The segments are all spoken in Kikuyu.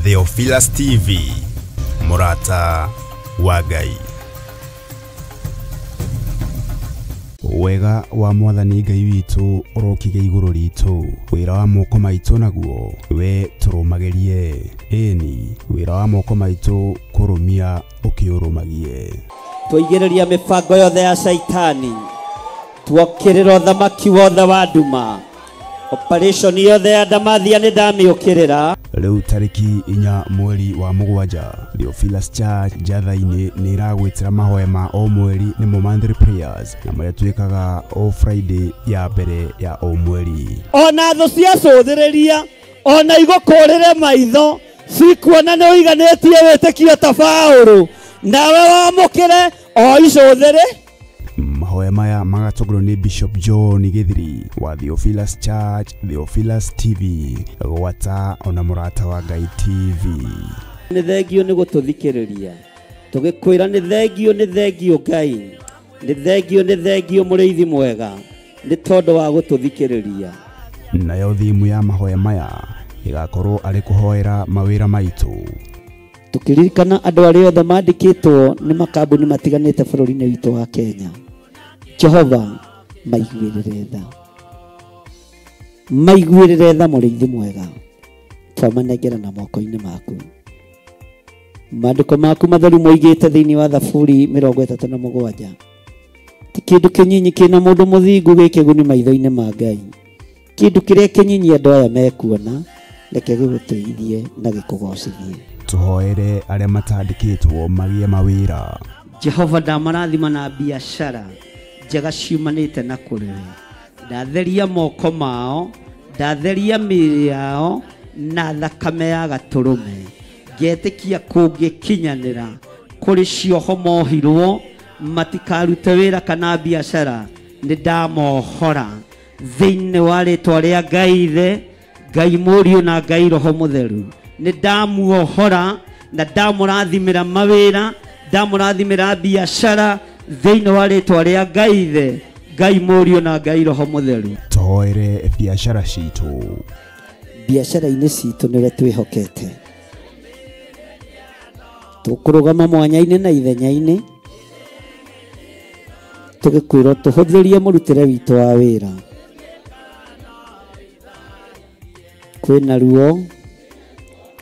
Theophilus TV, Murata wa Ngai. Wega wa mwathani Ngai witũ ũrokige igũrũ ritũ, wĩra wa moko maitũ naguo we tũrũmagĩrie, ĩni wĩra wa moko maitũ kũrũmia ũkĩũrũmagie. Twaigĩrĩria mĩbango yothe ya Shaitani, tuokĩrĩra ũthamaki wothe wa nduma, operation yothe ya ndamathia nĩ ndamĩũkĩrĩra. Rĩu tarĩki 4 mweri wa 7 Theophilus Church Njatha-inĩ nĩ ĩragwĩtĩra mahoya ma o mweri nĩmo monthly prayers, na marĩa twĩkaga o Friday ya mbere ya o mweri. Ona thũ ciacũthĩrĩria, ona igũkũrĩre maitho, cikuona nĩ ũiganĩtie wĩtĩkio ta Paũlũ, nawe wamũkĩre o icũthĩrĩ. Mahoya maya magatongorio nĩ Bishop John Githiri wa Theophilus Church, Theophilus TV, gwata ona Mũrata wa Ngai TV. Nĩ thengio nĩ gũtũthikĩrĩria, tũgĩkwĩra nĩ thengio, nĩ thengio Ngai, nĩ thengio, nĩ thengio mũrĩithi mwega, nĩ tondũ wa gũtũthikĩrĩria. Nayo thimu ya mahoya maya ĩgakorwo arĩ kũhoera mawĩra maitũ. Tũkĩririkana andũ arĩa othe mandĩkĩtwo nĩ makambuni matiganĩte bũrũri-inĩ witũ wa Kenya, Jehova maiguĩrĩre tha, maiguĩrĩre tha mũrĩithi mwega, twamanengera na moko-inĩ maku. Maandĩko maku matheru moigĩte thĩinĩ wa Thaburi 37, ti kĩndũ kĩnyinyi kĩna mũndũ mũthingu gĩ kĩguni maitho-inĩ ma Ngai, kĩndũ kĩrĩa kĩnyinyi andũ aya mekuona, reke gĩgũteithie na gĩkũgocithie. Tũhoere arĩa matandĩkĩtwo magĩe mawĩra. Jehova ndamarathima na biacara njega ciumanĩte na kũrĩ we, ndatheria moko mao, ndatheria mĩĩrĩ yao na thakame ya gatũrũme, ngetĩkia kũngĩkinyanĩra kũrĩ cioho mohirwo matikarute wĩra kana biacara, nĩ ndamohora thĩinĩ wa rĩtwa rĩa Ngai Ithe, Ngai Mũriũ na Ngai Roho Mũtheru. Nĩ ndamuohora na ndamũrathimĩra mawĩra, ndamũrathimĩra biacara thĩinĩ wa rĩtwa rĩa Ngai Ithe, Ngai Mũriũ na Ngai Roho Mũtheru. Tũhoere biacara citũ. Biacara-inĩ citũ nĩwe twĩhokete, tũkũrũgama mwanya-inĩ na ithenya-inĩ, tũgĩkwĩrwo tũhũthĩrie mũrutĩre witũ wa wĩra. Kwĩna ruo,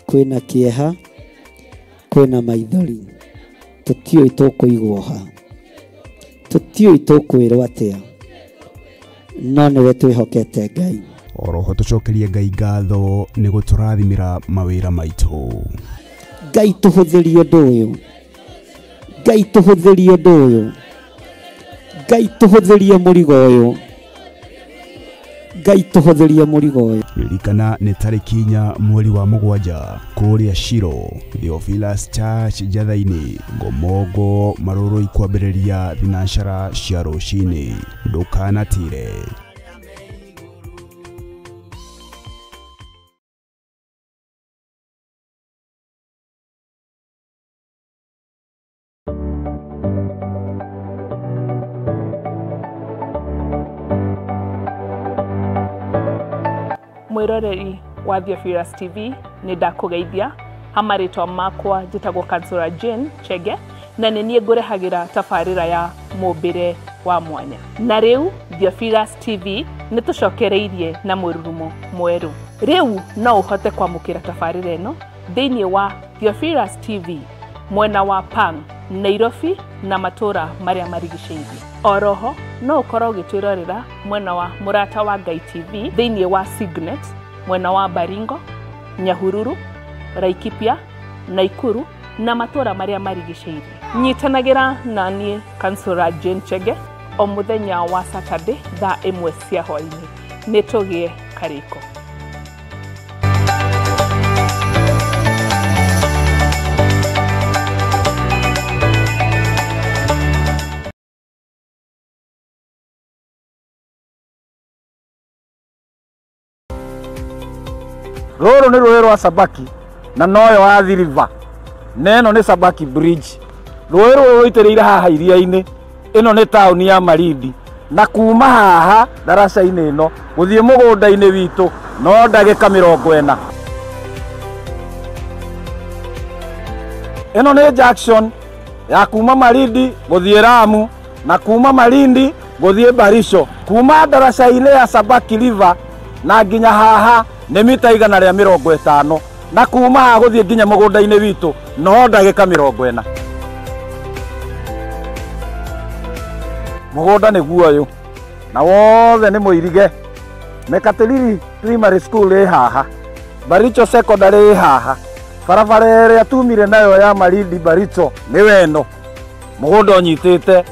kwĩna kĩeha, kwĩna maithori, tũtiũĩ tũkũigwo ha, tũtiũĩ tũkwĩrwo atĩa, no nĩwe twĩhokete Ngai. Oroho tũcokerie Ngai ngatho nĩ gũtũrathimĩra mawĩra maitũ. Ngai tũhũthĩrie ũndũ ũyũ, Ngai tũhũthĩrie ũndũ ũyũ, Ngai tũhũthĩrie mũrigo ũyũ, Ngai tũhũthĩrie mũrigo ũyũ. Ririkana nĩ tarĩki 4 mweri wa 7 kũrĩa Shiro, Theophilus Church Njatha-inĩ, Ngomongo Marũrũi, kwambĩrĩria thinacara cia rũcinĩ. Ndũkanatire. Mwiroreri wa Theophilus TV, nĩ ndakũgeithia ha marĩtwa makwa njĩtagwo Kansura Jane Chege, na nĩ niĩ ngũrehagĩra tabarĩra ya mũmbĩre wa mwanya. Na rĩu Theophilus TV nĩ tũcokereirie na mũrurumo mwerũ. Rĩu no ũhote kwamũkĩra tabarĩra ĩno thĩinĩ wa Theophilus TV mwena wa Pang, Nairobi na matũra marĩa marigicĩirie. Oroho no ũkorwo ũgĩtwĩrorera mwena wa Mũrata wa Ngai TV thĩinĩ wa Signet, mwena wa Baringo, Nyahururu, Laikipia, Naikuru na matũra marĩa marigicĩirie. Nyitanagĩra na niĩ Kansura Jane Chege o mũthenya wa Saturday thaa 1 cia hwaĩ-inĩ. Nĩ tũgĩe karĩko. Rũrũ nĩ rũĩ rwa Sabaki na noyo Athi River. Na ĩno nĩ Sabaki Bridge. Rũĩ rũrũ rũitĩrĩire haha iria-inĩ. Ĩno nĩ taũni ya Malindi. Na kuma haha ndaraca-inĩ ĩno gũthiĩ mũgũnda-inĩ witũ no ndagĩka 40. Ĩno nĩ junction ya kuma Malindi gũthiĩ Lamu na kuma Malindi gũthiĩ Barisho. Kuma ndaraca-inĩ ya Sabaki River na nginya haha nĩ mita 150 na kuma haha gũthiĩ nginya mũgũnda-inĩ witũ no ndagĩka 40. Mũgũnda nĩguo ũyũ na wothe nĩ mũirige. Mekatilili Primary School ĩ haha, Baricho Secondary ĩ haha, barabara ĩrĩa tumire nayo ya Malindi Baricho nĩ weno. Mũgũnda ũnyitĩte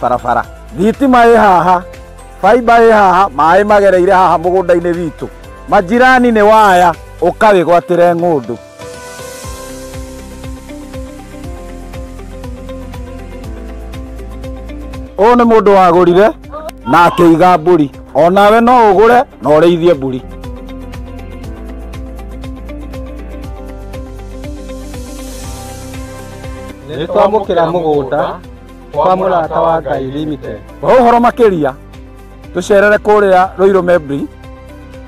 barabara, thitima ĩ haha, faiba ĩ haha, maĩ magereire haha mũgũnda-inĩ witũ. Majirani nĩ waya ũkawĩgwatĩre ng'ũndũ. Ũyũ nĩ mũndũ wagũrire na akĩiga mbũri. Onawe no ũgũre na ũrĩithie mbũri. Nĩ twamũkĩra mũgũnda kwa Mũrata wa Ngai Limited. Kwa ũhoro makĩria tũcerere kũrĩa Ruiru Membri,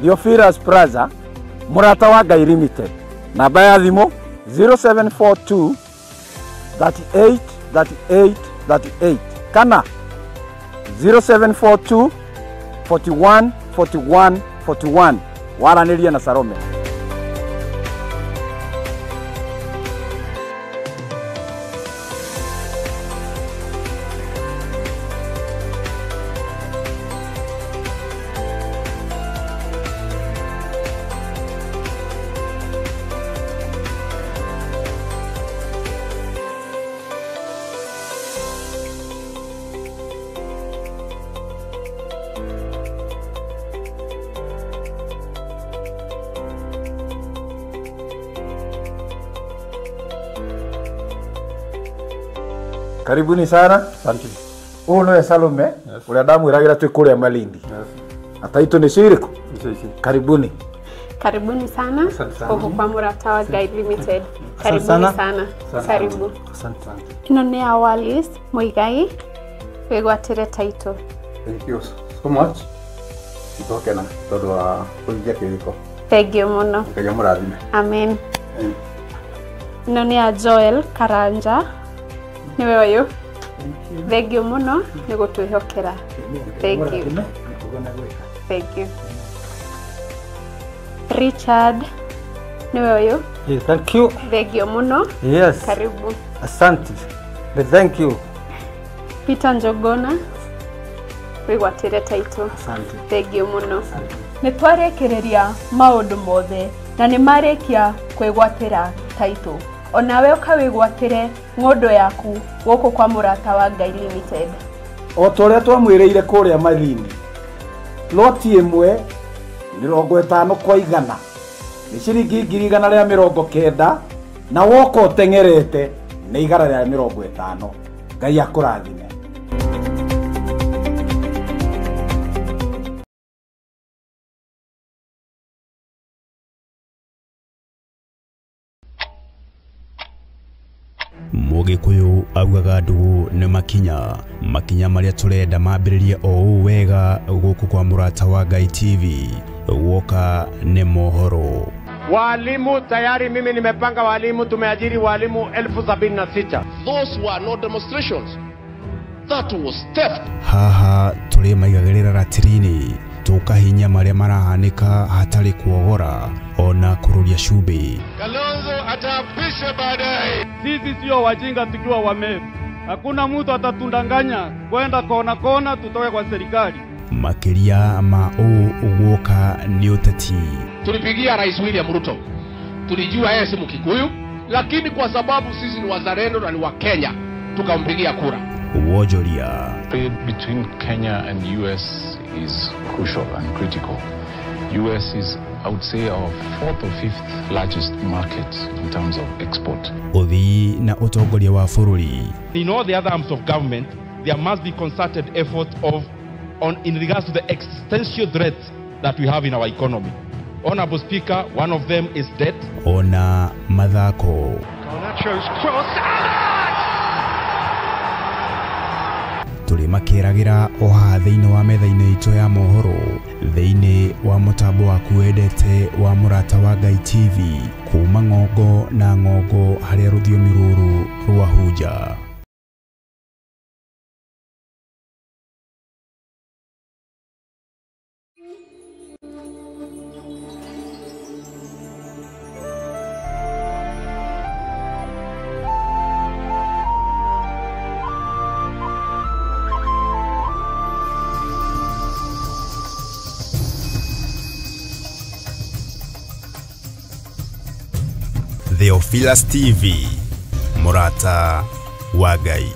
Theophilus Plaza, Mũrata wa Ngai Limited. Namba ya thimũ 0742 38 38 38 kana 0742 41 41 41. Waranĩrie na Salome. Karibuni sana. Asante. Ũyũ nĩwe Salome ũrĩa ndamwĩragĩra twĩ kũrĩa Malindi. Na taitũ nĩ cirĩkũ? Karibuni. Karibuni sana huku kwa Mũrata wa Ngai Limited. Karibuni sana. Karibu. Asante sana. Ĩno nĩ ya Wallis Muigai wĩgwatĩre taitũ. Thank you so much. Nĩtwakena tondũ wa kũhingia kĩrĩko. Thank you mũno. Ngai amũrathime. Amen. Ĩno nĩ ya Joel Karanja. Nĩwe ũyũ. Thank you mũno nĩ gũtwĩhokera. Thank you. Thank you. Richard nĩwe ũyũ. Yes, thank you. Thank you mũno. Yes. Karibu. Asante. Thank you. Peter Njogona wĩgwatĩre taitũ. Asante. Thank you mũno. Nĩ twarĩkĩrĩria maũndũ mothe na nĩ marĩkia kwĩgwatĩra taitũ. Onawe ũkawĩgwatĩre ng'ũndũ yaku gũkũ kwa Mũrata wa Ngai Limited. O ta ũrĩa twamwĩrĩire kũrĩa Malindi, ploti ĩmwe 50 kwa 100 nĩ ciringi 190,000 na woka ũteng'erete nĩ 150. Ngai akũrathime. Mũgĩkũyũ augaga ndũgũ nĩ makinya. Makinya marĩa tũrenda mambĩrĩrie o ũũ wega gũkũ kwa Mũrata wa Ngai TV. Woka nĩ mohoro. Walimu tayari, mimi nimepanga walimu, tumeajiri walimu 76,000. Those were no demonstrations. That was theft. Haha tũrĩ maigagĩrĩra ratiri-inĩ tũkahinya marĩa marahanĩka hatarĩ kuogora ona kũrũria cumbĩ. Kalonzo ataapishwa baadaye. Sisi sio wajinga tukiwa Wameru. Hakuna mtu atatundanganya kwenda kona kona tutoke kwa serikali. Makĩria ma ũũ guoka nĩ ũteti. Tulipigia Rais William Ruto. Tulijua yeye si Mkikuyu, lakini kwa sababu sisi ni wazalendo na ni wa Kenya, tukampigia kura. Wonjoria. Trade between Kenya and US is crucial and critical. US is, I would say, our fourth or fifth largest market in terms of export. Ũthii na ũtongoria wa bũrũri. In all the other arms of government, there must be concerted effort in regards to the existential threats that we have in our economy. Honorable Speaker, one of them is debt. Ona mathako. Garnacho's cross. Tũrĩ makĩragĩra o haha thĩinĩ wa metha-inĩ itũ ya mohoro, thĩinĩ wa mũtambo waku wendete wa Mũrata wa Ngai TV, kuma ng'ongo na ng'ongo harĩa rũthiomi rũrũ rwahunja. Theophilus TV, Mũrata wa Ngai.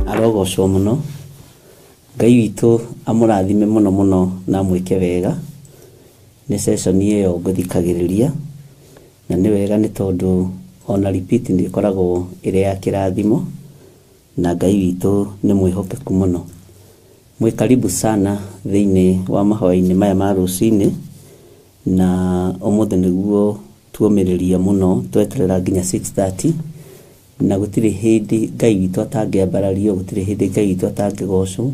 Arogocwo muno Ngai witũ amũrathime mũno mũno na amwĩke wega. Nĩ session ĩyo ngũthikagĩrĩria na nĩ wega nĩ tondũ ona repeat nĩ ĩkoragwo ĩrĩ ya kĩrathimo na Ngai witũ nĩ mwĩhokeku mũno. Mwĩ karibu sana thĩinĩ wa mahoya-inĩ maya ma rũcinĩ, na ũmũthĩ nĩguo tuomĩrĩria mũno tweterera nginya 6:30, na gũtirĩ hĩndĩ Ngai witũ atangĩambarario, gũtirĩ hĩndĩ Ngai witũ atangĩgocwo,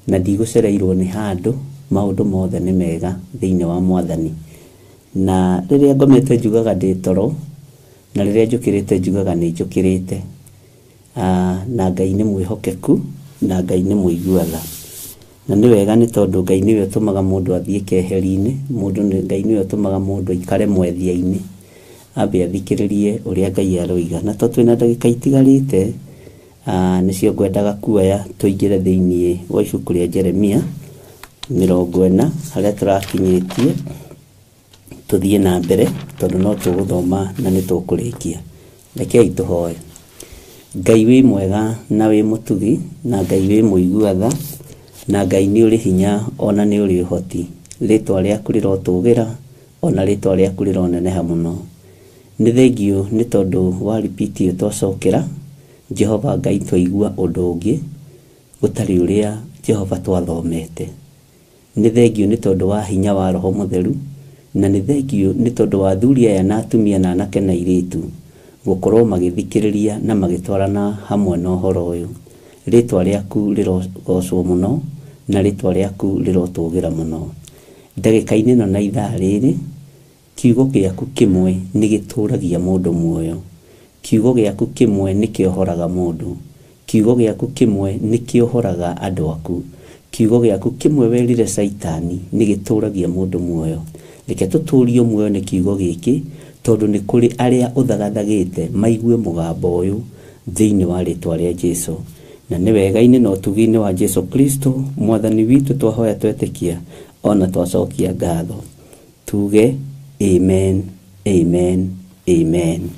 na ndigũcereirwo nĩ handũ. Maũndũ mothe nĩ mega thĩinĩ wa Mwathani. Na rĩrĩa ngomete njugaga ndĩ toro, na rĩrĩa njũkĩrĩte njugaga nĩ njũkĩrĩte. Na Ngai nĩ mwĩhokeku na Ngai nĩ mũigua tha. Na nĩ wega nĩ tondũ Ngai nĩwe ũtũmaga mũndũ athiĩ keheri-inĩ, Ngai nĩwe ũtũmaga mũndũ aikare mwethia-inĩ, ambe athikĩrĩrie ũrĩa Ngai aroiga. Na to twĩna ndagĩka itigarĩte, nĩcio ngwendaga kuoya tũingĩre thĩinĩ wa ibuku rĩa Jeremia 40 harĩa tũrakinyĩtie, tũthiĩ na mbere tondũ no tũgũthoma na nĩ tũkũrĩkia. Rekei tũhoe. Ngai wĩ mwega na wĩ mũtugi, na Ngai wĩ mũigua tha, na Ngai nĩ ũrĩ hinya ona nĩ ũrĩ ũhoti. Rĩtwa rĩaku rĩrotũgĩra ona rĩtwa rĩaku rĩroneneha mũno. Nĩ thengio nĩ tondũ wa repeat ĩyo twacokera, Jehova Ngai twaigua ũndũ ũngĩ gũtarĩ ũrĩa Jehova twathomete. Nĩ thengio nĩ tondũ wa hinya wa Roho Mũtheru, na nĩ thengio nĩ tondũ wa athuri aya na atumia na anake na airĩtu gũkorwo magĩthikĩrĩria na magĩtwarana hamwe na ũhoro ũyũ. Rĩtwa rĩaku rĩrogocwo mũno na rĩtwa rĩaku rĩrotũgĩra mũno. Ndagĩka-inĩ ĩno na ithaa rĩrĩ, kiugo gĩaku kĩmwe nĩ gĩtũragia mũndũ muoyo. Kiugo gĩaku kĩmwe nĩ kĩohoraga mũndũ. Kiugo gĩaku kĩmwe nĩ kĩohoraga andũ aku. Kiugo gĩaku kĩmwe werire Caitani nĩ gĩtũragia mũndũ muoyo. Reke tũtũrio muoyo nĩ kiugo gĩkĩ, tondũ nĩ kũrĩ arĩa ũthagathagĩte maigue mũgambo ũyũ thĩinĩ wa rĩtwa rĩa Jesũ. Na nĩ wega-inĩ na ũtugi-inĩ wa Jesũ Kristo Mwathani witũ twahoya twetĩkia ona twacokia ngatho. Tuge amen, amen, amen.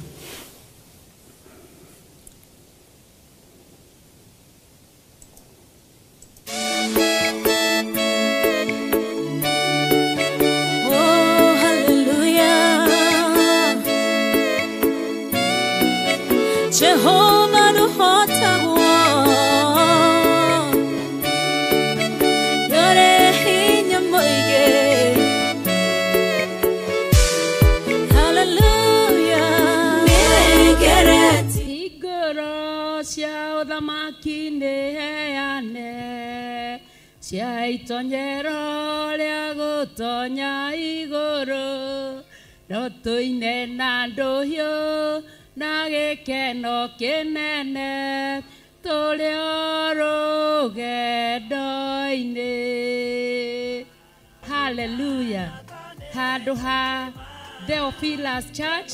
Oh, hallelujah. Jehovah nuhotagwo, yore hinya mũingĩ. Hallelujah. Nĩngereti Igũrũ cia ũthamaki nĩ heane, cia itonyero rĩa gũtonya igũrũ, no tũine na ndũhiũ na gĩkeno kĩnene tũrĩ o rũgendo-inĩ. Hallelujah. Handũ ha Theophilus Church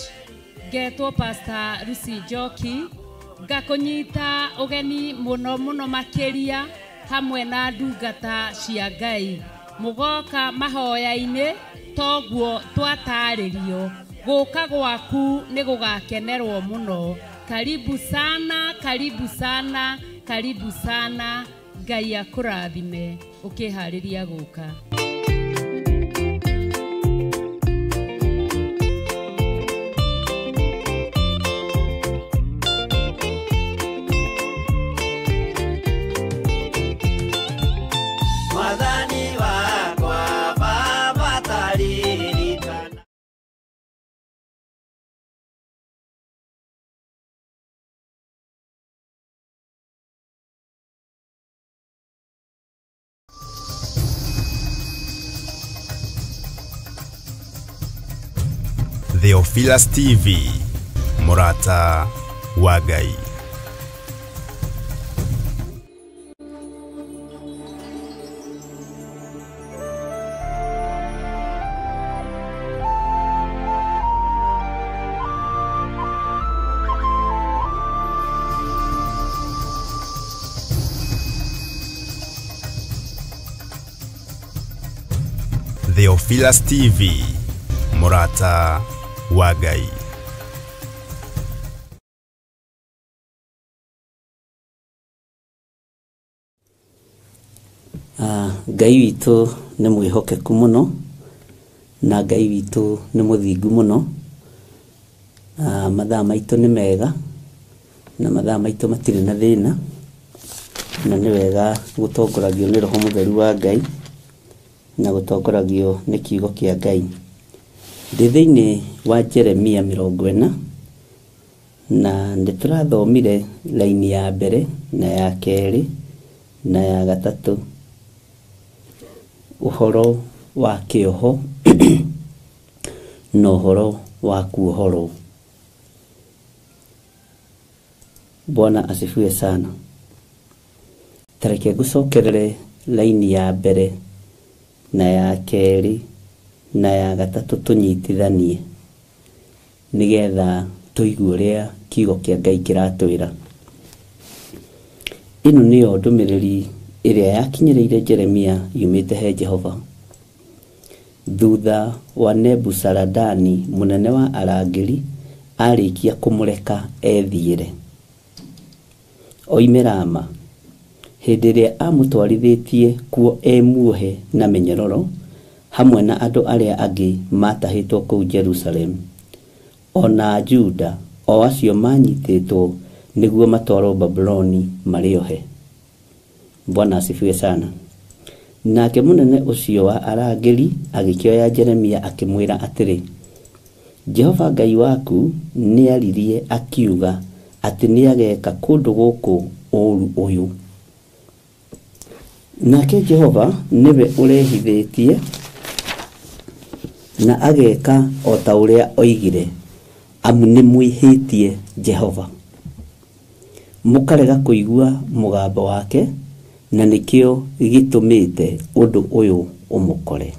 ngetwo Pastor Lucy Njoki ngakũnyita ũgeni mũno mũno makĩria hamwe na ndungata cia Ngai mũgoka mahoya-inĩ toguo twatarĩrio gũka gwaku nĩ gũgakenerwo mũno. Karibu sana, karibu sana, karibu sana. Ngai akũrathime ũkĩharĩria gũka. Mwathani wakwa Baba taririkana. Theophilus TV, Murata wa Ngai. Theophilus TV, Murata wa Ngai. Ngai witũ nĩ mwĩhokeku mũno na Ngai witũ nĩ mũthingu mũno. Mathaa maitũ nĩ mega na mathaa maitũ matirĩ na thĩna, na nĩ wega gũtongoragio nĩ Roho Mũtheru wa Ngai na gũtongoragio nĩ kiugo kĩa Ngai. Ndĩ thĩinĩ wa Jeremia 40 na nĩ tũrathomire laini ya mbere na ya kerĩ na ya gatatũ ũhoro wa kĩoho na ũhoro wa kuohorwo. Bwana asifiwe sana. Tareke ngũcokerere laini ya mbere na ya kerĩ na ya gatatũ tũnyitithanie nĩgetha tũigue ũrĩa kiugo kĩa Ngai kĩratwĩra. Ĩno nĩyo ndũmĩrĩri ĩrĩa yakinyĩrĩire Jeremia yumĩte he Jehova thutha wa Nebuzaradani mũnene wa arangĩri arĩkia kũmũreka ethiĩre oime Rama hĩndĩ ĩrĩa amũtwarithĩtie kuo e muohe na mĩnyororo hamwe na andũ arĩa angĩ matahĩtwo kũu Jerusalemu o na Juda, o acio manyitĩtwo nĩguo matwarwo Babuloni marĩ ohe. Bwana asifiwe sana. Nake mũnene ũcio wa arangĩri agĩkĩoya Jeremia akĩmwĩra atĩrĩ, Jehova Ngai waku nĩaririe akiuga atĩ nĩageka kũndũ gũkũ ũũru ũyũ. Nake Jehova nĩwe ũrehithĩtie na ageka o ta ũrĩa oigire, amu nĩmwĩhĩtie Jehova mũkarega kũigua mũgambo wake, na nĩkĩo gĩtũmĩte ũndũ ũyũ ũmũkore.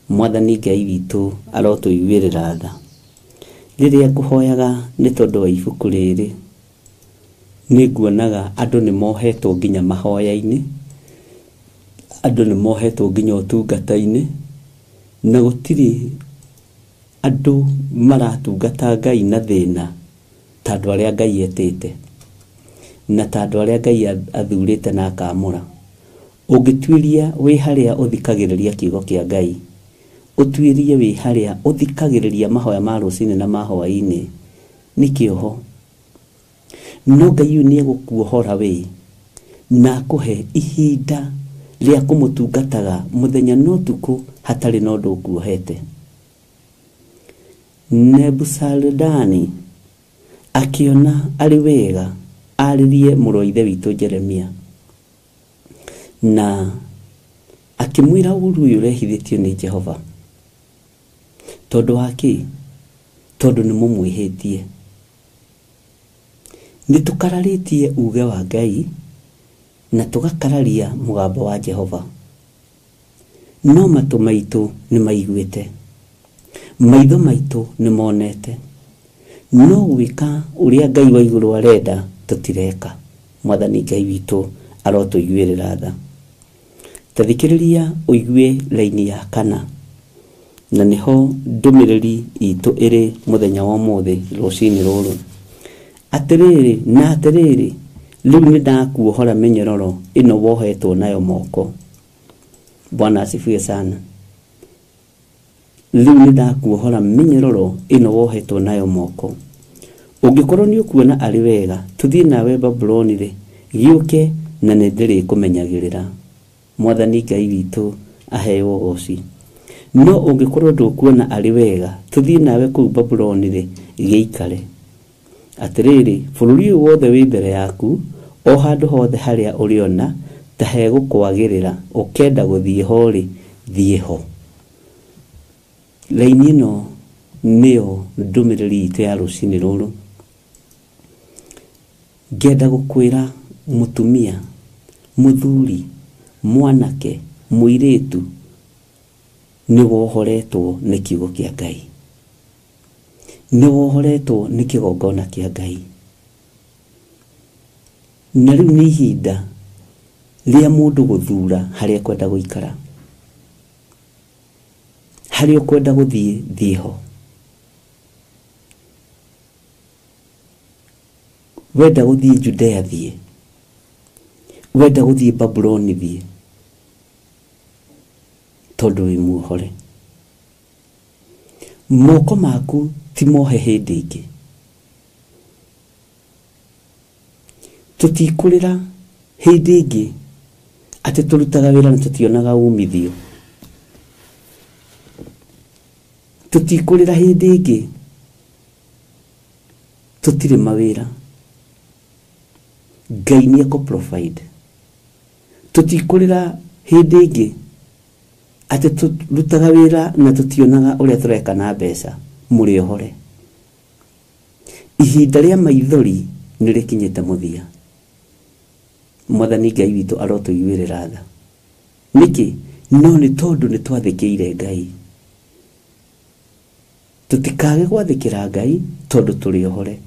Mwathani Ngai witũ arotũiguĩrĩra tha. Rĩrĩa ngũhoyaga nĩ tondũ wa ibuku rĩrĩ, nĩ nguonaga andũ nĩ mohetwo nginya mahoya-inĩ, andũ nĩ mohetwo nginya ũtungata-inĩ, na gũtirĩ andũ maratungata Ngai na thĩna ta andũ arĩa Ngai etĩte na ta andũ arĩa Ngai athurĩte na akamũra. Ũngĩtuĩria wĩ harĩa ũthikagĩrĩria kiugo kĩa Ngai, ũtuĩrie wĩ harĩa ũthikagĩrĩria mahoya ma rũcinĩ na ma hwaĩ-inĩ, nĩ kĩoho. No Ngai ũyũ nĩegũkuohora wĩ na akũhe ihinda rĩa kũmũtungataga mũthenya na ũtukũ hatarĩ na ũndũ ũkuohete. Nebuzaradani akĩona arĩ wega arĩrie mũrũ wa ithe witũ Jeremia na akĩmwĩra ũũru ũyũ ũrehithĩtio nĩ Jehova. Tondũ wa kĩ? Tondũ nĩ mũmwĩhĩtie. Nĩ tũkararĩtie uge wa Ngai na tũgakararia mũgambo wa Jehova, no matũ maitũ nĩ maiguĩte. Maitho maitũ nĩ monete, no gwĩka ũrĩa Ngai wa igũrũ arenda tũtireka. Mwathani Ngai witũ arotũiguĩrĩra tha. Ta thikĩrĩria ũigue raini ya kana, na nĩho ndũmĩrĩri itũ ĩrĩ mũthenya wa ũmũthĩ rũcinĩ rũrũ. Atĩrĩrĩ na atĩrĩrĩ, rĩu nĩ ndakuohora mĩnyororo ĩno wohetwo nayo moko. Bwana asifiwe sana. Rĩu nĩ ndakuohora mĩnyororo ĩno wohetwo nayo moko. Ũngĩkorwo nĩ ũkuona arĩ wega tũthiĩ nawe Babuloni rĩ, gĩũke na nĩ ndĩrĩkũmenyagĩrĩra. Mwathani Ngai witũ aheo ũgoci. No ũngĩkorwo ndũkuona arĩ wega tũthiĩ nawe kũu Babuloni rĩ, gĩikare. Atĩrĩrĩ, bũrũri ũyũ wothe wĩ mbere yaku, o handũ hothe harĩa ũrĩona ta hegũkwagĩrĩra ũkenda gũthiĩ ho rĩ, thiĩ ho. Raini ĩno nĩyo ndũmĩrĩri itũ ya rũcinĩ rũrũ. Ngenda gũkwĩra mũtumia, mũthuri, mwanake, mũirĩtu, nĩ wohoretwo nĩ kiugo kĩa Ngai, nĩ wohoretwo nĩ kĩgongona kĩa Ngai. Na rĩu nĩ ihinda rĩa mũndũ gũthura harĩa ekwenda gũikara, harĩa ũkwenda gũthiĩ, thiĩ ho. Wenda gũthiĩ Judea, thiĩ. Wenda gũthiĩ Babuloni, thiĩ, tondũ wĩ muohore. Moko maku ti mohe hĩndĩ ĩngĩ. Tũtikũrĩra hĩndĩ ĩngĩ atĩ tũrutaga wĩra na tũtionaga umithio. Tũtikũrĩra hĩndĩ ĩngĩ tũtirĩ mawĩra. Ngai nĩ ekũ provide. Tũtikũrĩra hĩndĩ ĩngĩ atĩ tũrutaga wĩra na tũtionaga ũrĩa tũreka na mbeca. Mũrĩ ohore. Ihinda rĩa maithori nĩ rĩkinyĩte mũthia. Mwathani Ngai witũ arotũiguĩrĩra tha. Nĩkĩ? No nĩ tondũ nĩ twathĩkĩire Ngai. Tũtikage gwathĩkĩra Ngai tondũ tũrĩ ohore.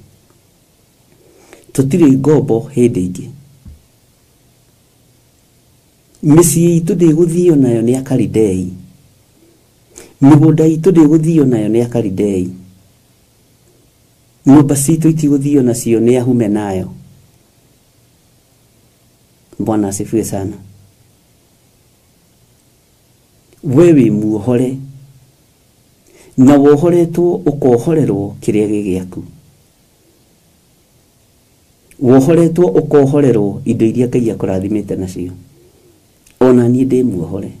Tũtirĩ ngombo hĩndĩ ĩngĩ. Mĩciĩ itũ ndĩgũthio nayo nĩ Akalidei. Mĩgũnda itũ ndĩgũthio nayo nĩ Akalidei. Nyũmba citũ itigũthio nacio nĩ Ahumenayo. Bwana asifiwe sana. We wĩ muohore, na wohoretwo ũkohorerwo kĩrĩa gĩ gĩaku. Wohoretwo ũkohorerwo indo iria Ngai akũrathimĩte nacio. Ona niĩ ndĩ muohore.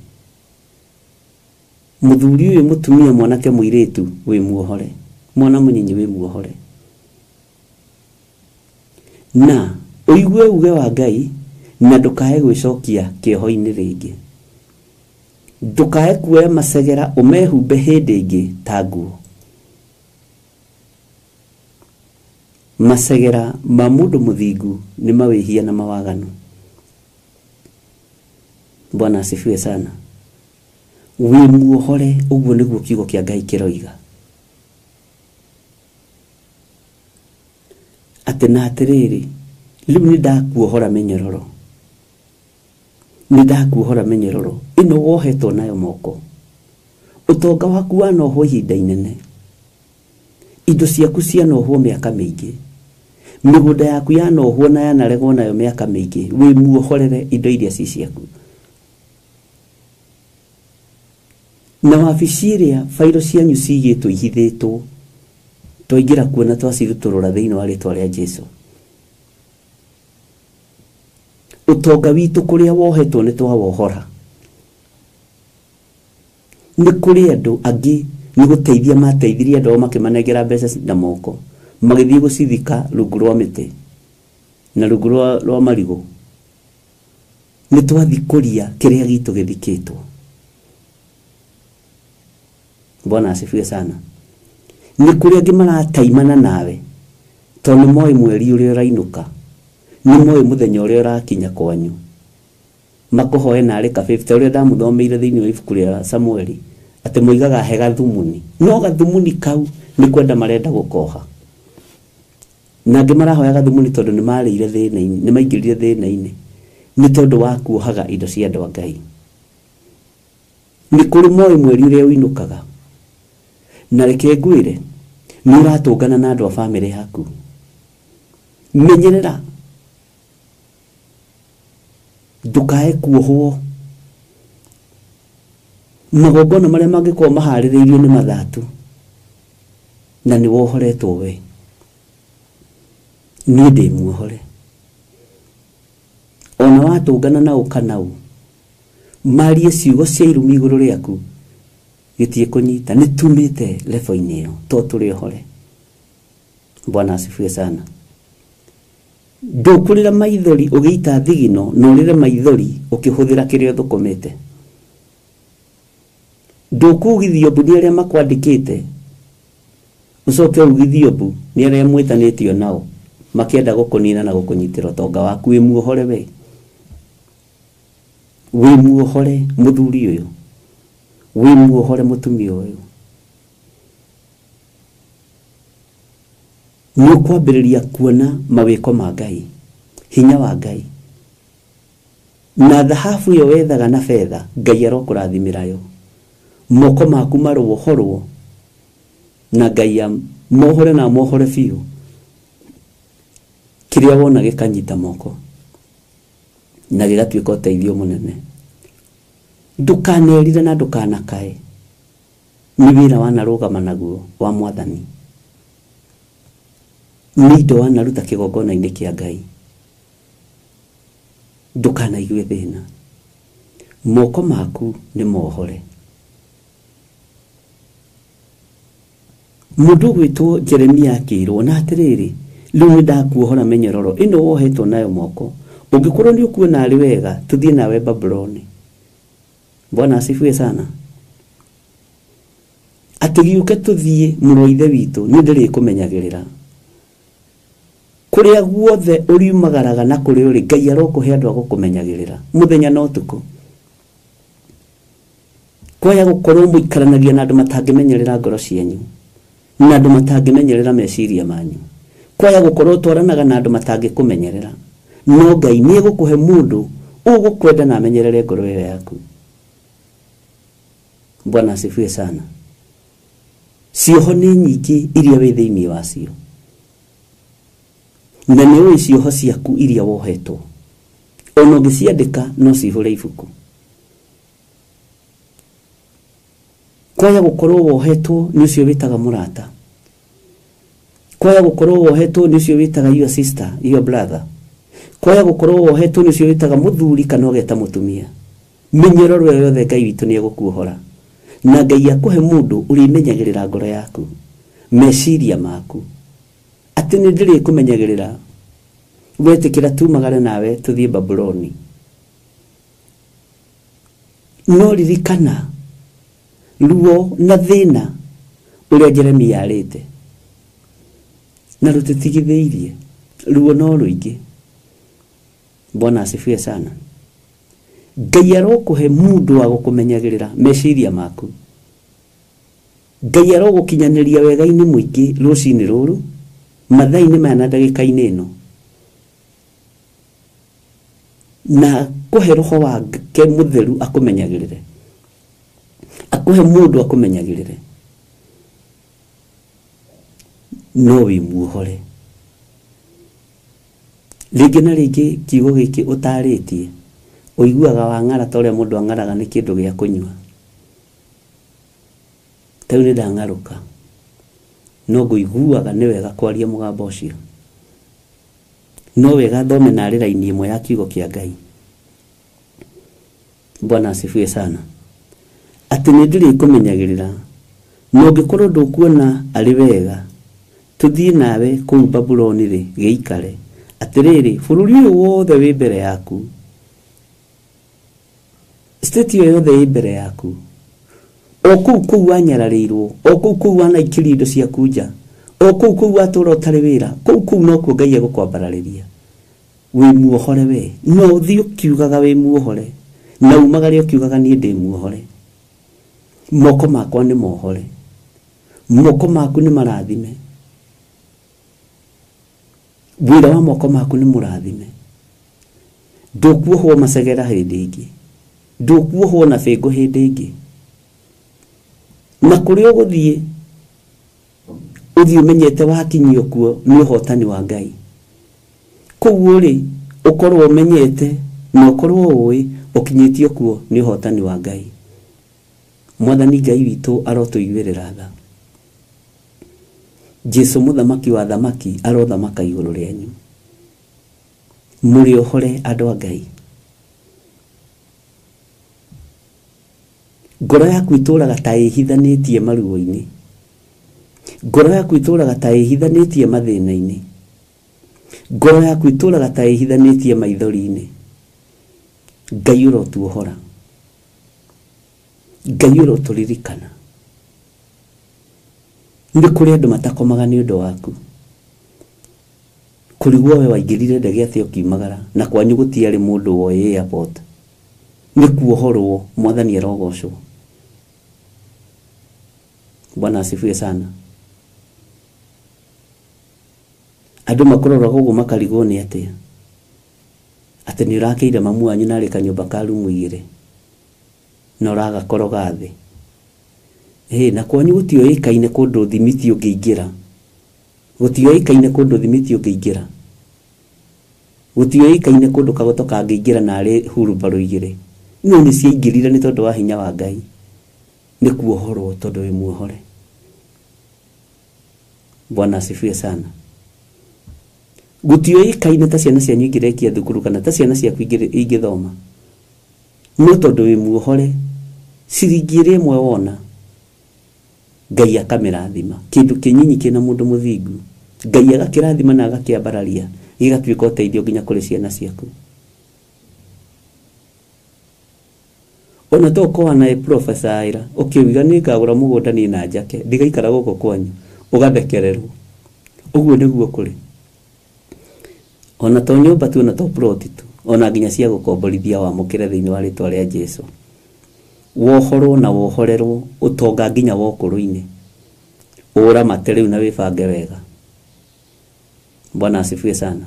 Mũthuri ũyũ, mũtumia, mwanake, mũirĩtu, wĩ muohore. Mwana mũnyinyi wĩ muohore. Na ũigue uge wa Ngai na ndũkae gwĩcokia kĩoho-inĩ rĩngĩ. Ndũkae kuoya macegera ũmehumbe hĩndĩ ĩngĩ ta nguo. Macegera ma mũndũ mũthingu nĩ mawĩhia na mawaganu. Bwana asifiwe sana. Wĩ muohore, ũguo nĩguo kiugo kĩa Ngai kĩroiga. Atĩ na atĩrĩrĩ, rĩu nĩ ndakuohora mĩnyororo. Nĩ ndakuohora mĩnyororo ĩno wohetwo nayo moko. Ũtonga waku wanohwo ihinda inene. Indo ciaku cianohwo mĩaka mĩingĩ. Mĩgũnda yaku yanohwo na yanaregwo nayo mĩaka mĩingĩ. Wĩ muohorere indo iria ci ciaku. Na wabici ĩrĩa bairo cianyu cigĩtwo ihithĩtwo, twaingĩra kuo na twacirutũrũra thĩinĩ wa rĩtwa rĩa Jesu. Ũtonga witũ kũrĩa wohetwo nĩ twawohora. Nĩ kũrĩ andũ angĩ nĩ gũteithia mateithirie andũ ao makĩmanengera mbeca na moko, magĩthiĩ gũcithika rungu rwa mĩtĩ na rungu rwa marigũ. Nĩ twathikũria kĩrĩa gitũ gĩthikĩtwo. Bwana asifiwe sana. Nĩ kũrĩ angĩ marataimana nawe tondũ nĩ moĩ mweri ũrĩa ũrainũka, nĩ moĩ mũthenya ũrĩa ũrakinya kwanyu, makũhoe narĩ ka 50 ũrĩa ndamũthomeire thĩinĩ wa ibuku rĩa Samueli Atĩ moigaga he gathumuni, no gathumuni kau nĩ kwenda marenda gũkoha. Na angĩ marahoya gathumuni tondũ nĩ marĩire thĩna-inĩ, nĩ maingĩrire thĩna-inĩ nĩ tondũ wa kuohaga indo cia andũ a Ngai. Nĩ kũrĩ moĩ mweri ũrĩa ũinũkaga, na reke ngwĩre nĩ ũratũngana na andũ a bamĩrĩ yaku. Menyerera ndũkae kuohwo. Magongona marĩa mangĩkorwo maharĩrĩirio nĩ mathatu na nĩ wohoretwo we. Niĩ ndĩ muohore. Ona watũngana na ũkanau marie ciugo cia irumi igũrũ rĩaku gĩtie kũnyita. Nĩ tumĩte level-inĩ ĩyo to tũrĩ ohore. Bwana asifiwe sana. Ndũkũrĩra maithori ũgĩita thigino, na ũrĩre maithori ũkĩhũthĩra kĩrĩa ũthũkũmĩte. Ndũkugithio mbu nĩ arĩa makwandĩkĩte, ũcoke ugithio mbu nĩ arĩa mwĩtanĩtio nao makĩenda gũkũnina na gũkũnyitĩra ũtonga waku. Wĩ muohore we, wĩ muohore mũthuri ũyũ, wĩ muohore mũtumia ũyũ. Nĩ ũkwambĩrĩria kuona mawĩko ma Ngai, hinya wa Ngai, na thahabu ĩyo wethaga na betha Ngai arokũrathimĩra yo. Moko maku marohorwo na Ngai mohore na mohore biũ, kĩrĩa wona gĩkanyita moko na gĩgatuĩka ũteithio mũnene. Ndũkanerire na ndũkanakae, nĩ wĩra wanarũgama naguo wa Mwathani, nĩ indo wanaruta kĩgongona-inĩ kĩa Ngai. Ndũkanaigue thĩna, moko maku nĩ mohore. Mũndũ ũgwĩtwo Jeremia akĩrwo na atĩrĩrĩ, rĩu nĩ ndakuohora mĩnyororo ĩno wohetwo nayo moko, ũngĩkorwo nĩ ũkuona arĩ wega tũthiĩ nawe Babuloni. Bwana asifiwe sana. Atĩ gĩũke tũthiĩ mũrũ wa ithe witũ, nĩ ndĩrĩkũmenyagĩrĩra kũrĩa guothe ũriumagaraga na kũrĩa ũrĩ. Ngai arokũhe andũ a gũkũmenyagĩrĩra mũthenya na ũtukũ. Kwaya gũkorwo mũikaranagia na andũ matangĩmenyerera ngoro cianyu, na andũ matangĩmenyerera meciria manyu. Kwaya gũkorwo ũtwaranaga na andũ matangĩkũmenyerera, no Ngai nĩ egũkũhe mũndũ ũgũkwenda na amenyerere ngoro ĩyo yaku. Bwana asifiwe sana. Cioho nĩ nyingĩ iria wĩ thĩinĩ wacio, na nĩ ũĩ cioho ciaku iria wohetwo, ona ũngĩciandĩka no cihũre ibuku. Kwaya gũkorwo wohetwo nĩ ũcio wĩtaga mũrata, kwaya gũkorwo wohetwo nĩ ũcio wĩtaga your sister, your brother, kwaya gũkorwo wohetwo nĩ ũcio wĩtaga mũthuri kana ũgeta mũtumia. Mĩnyororo ĩyo yothe Ngai witũ nĩ egũkuohora, na Ngai akũhe mũndũ ũrĩmenyagĩrĩra ngoro yaku, meciria maku, atĩ nĩ ndĩrĩkũmenyagĩrĩra. Wetĩkĩra tumagare nawe tũthiĩ Babuloni. No ririkana ruo na thĩna ũrĩa Jeremia arĩte, na rũtũtigithĩirie ruo no rũingĩ. Bwana asifiwe sana. Ngai arokũhe mũndũ wa gũkũmenyagĩrĩra meciria maku. Ngai arogũkinyanĩria wega-inĩ mũingĩ rũcinĩ rũrũ, mathaa-inĩ maya na ndagĩka-inĩ ĩno, na kũhe roho wake mũtheru akũmenyagĩrĩre, akũhe mũndũ akũmenyagĩrĩre, no wĩ muohore. Rĩngĩ na rĩngĩ kiugo gĩkĩ ũtarĩtie ũiguaga wang'ara ta ũrĩa mũndũ ang'araga nĩ kĩndũ gĩa kũnyua. Ta rĩu nĩ ndang'arũka, no ngũiguaga nĩ wega kwaria mũgambo ũcio. No wega thome narĩ raini ĩmwe ya kiugo kĩa Ngai. Bwana asifiwe sana. Atĩ nĩ ndĩrĩkũmenyagĩrĩra, na ũngĩkorwo ndũkuona arĩ wega tũthiĩ nawe kũu Babuloni rĩ, gĩikare. Atĩrĩrĩ, bũrũri ũyũ wothe wĩ mbere yaku, state ĩyo yothe ĩ mbere yaku, o kũu kũu wanyararĩirwo, o kũu kũu wanaikĩrio indo ciaku nja, o kũu kũu watũra ũtarĩ wĩra, kũu kũu nokuo Ngai egũkwambararĩria. Wĩ muohore we, no ũthiĩ ũkiugaga wĩ muohore, na umagare ũkiugaga niĩ ndĩ muohore. Moko makwa nĩ mohore, moko maku nĩ marathime, wĩra wa moko maku nĩ mũrathime. Ndũkuohwo macegera hĩndĩ ĩngĩ, ndũkuohwo na bĩngũ hĩndĩ ĩngĩ. Na kũrĩa ũgũthiĩ ũthiĩ ũmenyete wakinyio kuo nĩ ũhotani wa Ngai. Koguo rĩ, ũkorwo ũmenyete na ũkorwo ũĩ ũkinyĩtio kuo nĩ ũhotani wa Ngai. Mwathani Ngai witũ arotũiguĩrĩra tha. Jesu mũthamaki wa thamaki arothamaka igũrũ rĩanyu. Mũrĩ ohore andũ a Ngai. Ngoro yaku itũraga ta ĩhithanĩtie maruo-inĩ, ngoro yaku itũraga ta ĩhithanĩtie mathĩna-inĩ, ngoro yaku itũraga ta ĩhithanĩtie maithori-inĩ. Ngai ũrotuohora, Ngai ũrotũririkana. Nĩ kũrĩ andũ matakomaga nĩ ũndũ waku. Kũrigwo we waingĩrire ndege atĩa ũkiumagara, na kwanyu gũtiarĩ mũndũ woĩ airport. Nĩ kuohorwo, Mwathani arogocwo. Bwana asifiwe sana. Andũ makũroraga ũguo makarigwo nĩ atĩa, atĩ nĩ ũrakĩire mamu wanyu narĩ kanyũmba ka rumu igĩrĩ na ũragakoroga thĩ. Ĩ na kwanyu gũtioĩkaine kũndũ thimiti ũngĩingĩra, gũtioĩkaine kũndũ thimiti ũngĩingĩra, gũtioĩkaine kũndũ kagoto kangĩingĩra narĩ hurumbarũ igĩrĩ. No nĩ ciaingĩrire nĩ tondũ wa hinya wa Ngai. Nĩ kuohorwo tondũ wĩ muohore. Bwana asifiwe sana. Gũtioĩkaine ta ciana cianyu ingĩrekia thukuru kana ta ciana ciaku ingĩthoma, no tondũ wĩ muohore, ciringi ĩrĩa ĩmwe wona Ngai akamĩrathima. Kĩndũ kĩnyinyi kĩna mũndũ mũthingu Ngai agakĩrathima na agakĩambararia, gĩgatuĩka ũteithio nginya kũrĩ ciana ciaku. Ona to ũkorwo na professor ira ũkĩuga nĩ ngagũra mũgũnda niĩ na njake ndigaikara gũkũ kwanyu, ũgathekererwo. Ũguo nĩguo kũrĩ. Ona to nyũmba tu, ona to plot tu, ona nginya cia gũkomborithia wamũkĩre thĩinĩ wa rĩtwa rĩa Jesu. Wohorwo na wohorerwo ũtonga nginya wa ũkũrũ-inĩ. Ũramate rĩu na wĩbange wega. Bwana asifiwe sana.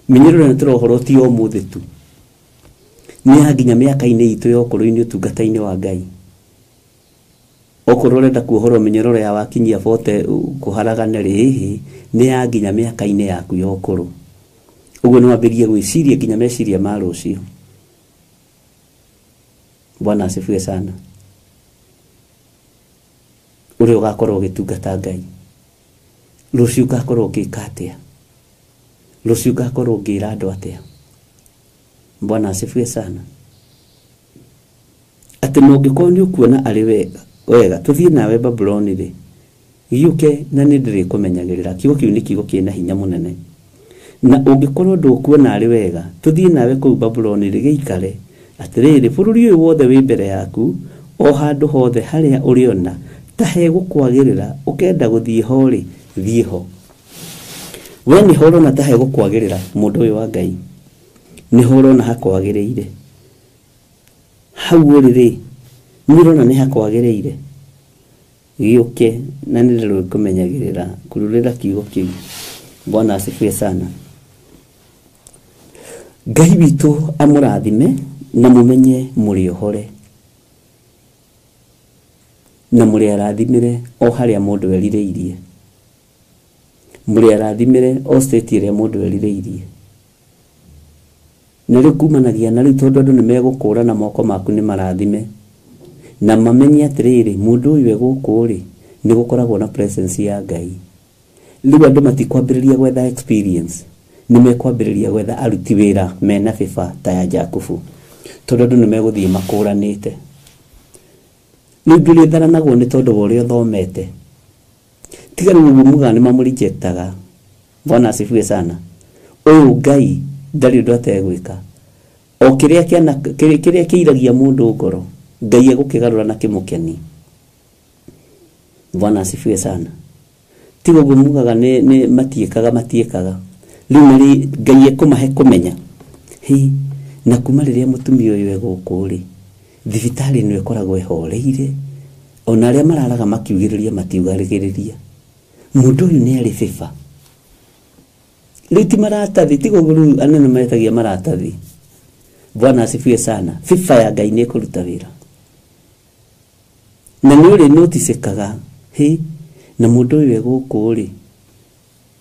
Mĩnyororo ĩno tũrohorwo ti o ũmũthĩ tu, nĩ ya nginya mĩaka-inĩ itũ ya ũkũrũ-inĩ ũtungata-inĩ wa Ngai. Okorwo ũrenda kuohorwo mĩnyororo ya wakinyia bote kũharagane rĩ, hihi nĩ ya nginya mĩaka-inĩ yaku ya ũkũrũ. Ũguo nĩ wambĩrĩrie gwĩciria nginya meciria ma rũciũ. Bwana asifiwe sana. Ũrĩa ũgakorwo ũgĩtungata Ngai rũciũ ũgakorwo ũgĩka atĩa? Rũciũ ũgakorwo ũngĩra andũ atĩa? Bwana asifiwe sana. Atĩ mũngĩkorwo nĩ ũkuona arĩ wega tũthiĩ nawe Babuloni rĩ, gĩũke na nĩ ndĩrĩkũmenyagĩrĩra. Kiugo kĩu nĩ kiugo kĩna hinya mũnene. Na ũngĩkorwo ndũkuona arĩ wega tũthiĩ nawe kũu Babuloni rĩ, gĩikare. Atĩrĩrĩ, bũrũri ũyũ wothe wĩ mbere yaku, o handũ hothe harĩa ũrĩona ta hegũkwagĩrĩra ũkenda gũthiĩ ho rĩ, thiĩ ho. We nĩho ũrona ta hegũkwagĩrĩra, mũndũ ũyũ wa Ngai, nĩho ũrona hakwagĩrĩire. Hau ũrĩ rĩ, nĩ ũrona nĩ hakwagĩrĩire. Gĩũke na nĩ ndĩrĩkũmenyagĩrĩra. Kururĩra kiugo kĩu. Bwana asifiwe sana. Ngai witũ amũrathime na mũmenye mũrĩ ohore, na mũrĩ arathimĩre o harĩa mũndũ erirĩirie, mũrĩ arathimĩre o state ĩrĩa mũndũ erirĩirie. Na rĩu kumanagia na rĩu tondũ andũ nĩ megũkũra na moko maku nĩ marathime, na mamenye atĩrĩrĩ, mũndũ ũyũ e gũkũ rĩ, nĩ gũkoragwo na presence ya Ngai. Rĩu andũ matikwambĩrĩria gwetha experience, nĩ mekwambĩrĩria gwetha aruti wĩra mena bĩba ta ya Jakubu, tondũ andũ nĩ megũthiĩ makũranĩte. Rĩu ndũrĩtharanagwo nĩ tondũ wa ũrĩa ũthomete. Tiga rĩu ũguo mugaga nĩ mamũrejectaga. Bwana asifiwe sana. Ũyũ Ngai ndarĩ ũndũ ategwĩka. O kĩrĩa kĩrĩa kĩiragia mũndũ ngoro, Ngai egũkĩgarũra na kĩmũkeni. Bwana asifiwe sana. Tiga ũguo mugaga nĩ matiĩkaga. Rĩu marĩ Ngai ekũmahe kũmenya. Hi, na kuma rĩrĩa mũtumia ũyũ e gũkũ rĩ, Thibitarĩ ĩno ĩkoragwo ĩhoreire, ona arĩa mararaga makiugĩrĩria matiugagĩrĩria. Mũndũ ũyũ nĩ arĩ favor. Rĩu ti maratathi, ti gũkũ rĩu anene metagia maratathi. Bwana asifiwe sana. Favor ya Ngai nĩ ĩkũruta wĩra. Na nĩ ũrĩ noticekaga, hĩ, na mũndũ ũyũ e gũkũ rĩ,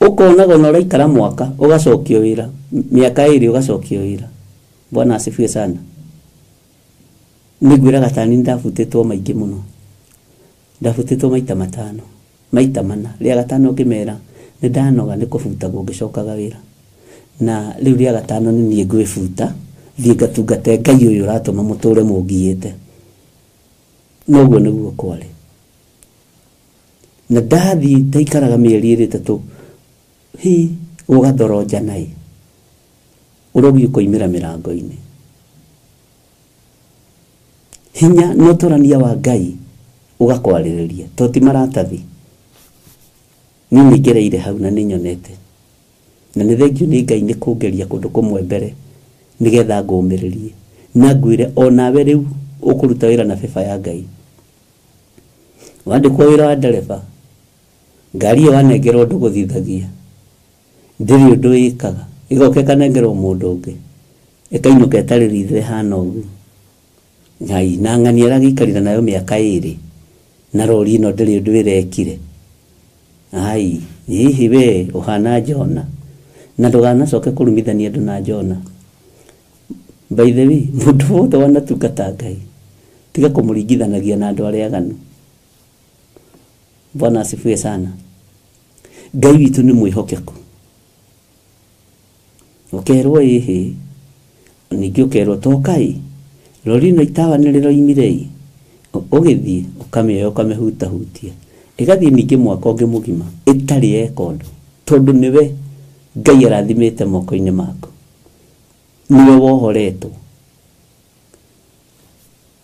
ũkonaga ona ũraikara mwaka ũgacokio wĩra, mĩaka 2 ũgacokio wĩra. Bwana asifiwe sana. Nĩngwĩraga ta niĩ ndabutĩtwo maingĩ mũno. Ndabutĩtwo maita 5, maita 4. Rĩa gatano ngĩmera nĩ ndanoga nĩ kũbutagwo ngĩcokaga wĩra. Na rĩu rĩa gatano nĩ niĩ ngwĩbuta, thiĩ ngatungate Ngai ũyũ ũratũma mũtũre mũngiĩte. Noguo nĩguo kwarĩ. Na ndathiĩ ndaikaraga mĩeri 2 3, hi ũgathoronja naĩ, ũrogi ũkoimĩra mĩrango-inĩ. Hinya na ũtũrania wa Ngai ũgakwarĩrĩria, to ti maratathi. Niĩ nĩ ngereire hau na nĩ nyonete. Na nĩ thengiũ nĩ Ngai nĩ kũngeria kũndũ kũmwe mbere nĩgetha ngũmĩrĩrie. Na ngwĩre onawe rĩu ũkũruta wĩra na favor ya Ngai. Wandĩkwo wĩra wa ndereba, ngari ĩyo wanengerwo ndũgũthithagia, ndĩrĩ ũndũ ĩkaga, ĩgoka ĩkanengerwo mũndũ ũngĩ, ĩkainũka ĩtarĩ ritho ĩhana ũguo. Ngai, na ng'ania aragĩikarire nayo mĩaka 2, na rori ĩno ndĩrĩ ũndũ ĩrekire. Ai, hihi we ũhana Jona, na ndũganacoke kũrumithania andũ na Jona. By the way, mũndũ wothe wanatungata Ngai, tiga kũmũringithanagia na andũ arĩa aganu. Bwana asifiwe sana. Ngai witũ nĩ mwĩhokeku. Ũkerwo ĩhĩ, ningĩ ũkerwo tokai, rori ĩno itawa nĩ rĩroimire ĩ, ũgĩthiĩ ũkamĩoya ũkamĩhutahutia, ĩgathiĩ ningĩ mwaka ũngĩ mũgima ĩtarĩ yeka ũndũ, tondũ nĩwe Ngai arathimĩte moko-inĩ maku, nĩwe wohoretwo.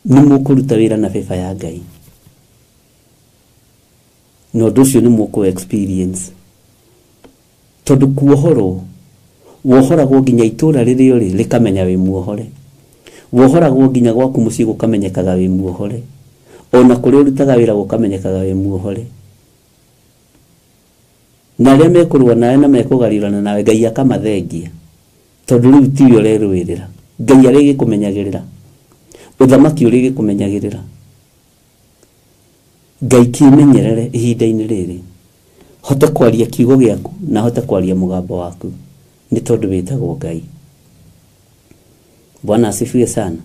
Nĩ mũkũruta wĩra na favor ya Ngai, na ũndũ ũcio nĩ mũkũ experience, tondũ kuohorwo wohoragwo nginya itũra rĩrĩa ũrĩ rĩkamenya wĩ muohore, wohoragwo nginya gwaku mũciĩ gũkamenyekaga wĩ muohore, ona kũrĩa ũrutaga wĩra gũkamenyekaga wĩ muohore. Na arĩa mekũrũa nawe na mekũgariũrana nawe Ngai akamathengia, tondũ rĩu tiwe ũrerũĩrĩra. Ngai arĩgĩkũmenyagĩrĩra, ũthamaki ũrĩgĩkũmenyagĩrĩra. Ngai kĩmenyerere ihinda-inĩ rĩrĩ, hote kwaria kiugo gĩaku na hote kwaria mũgambo waku, nĩ tondũ wĩtagwo Ngai. Bwana asifiwe sana.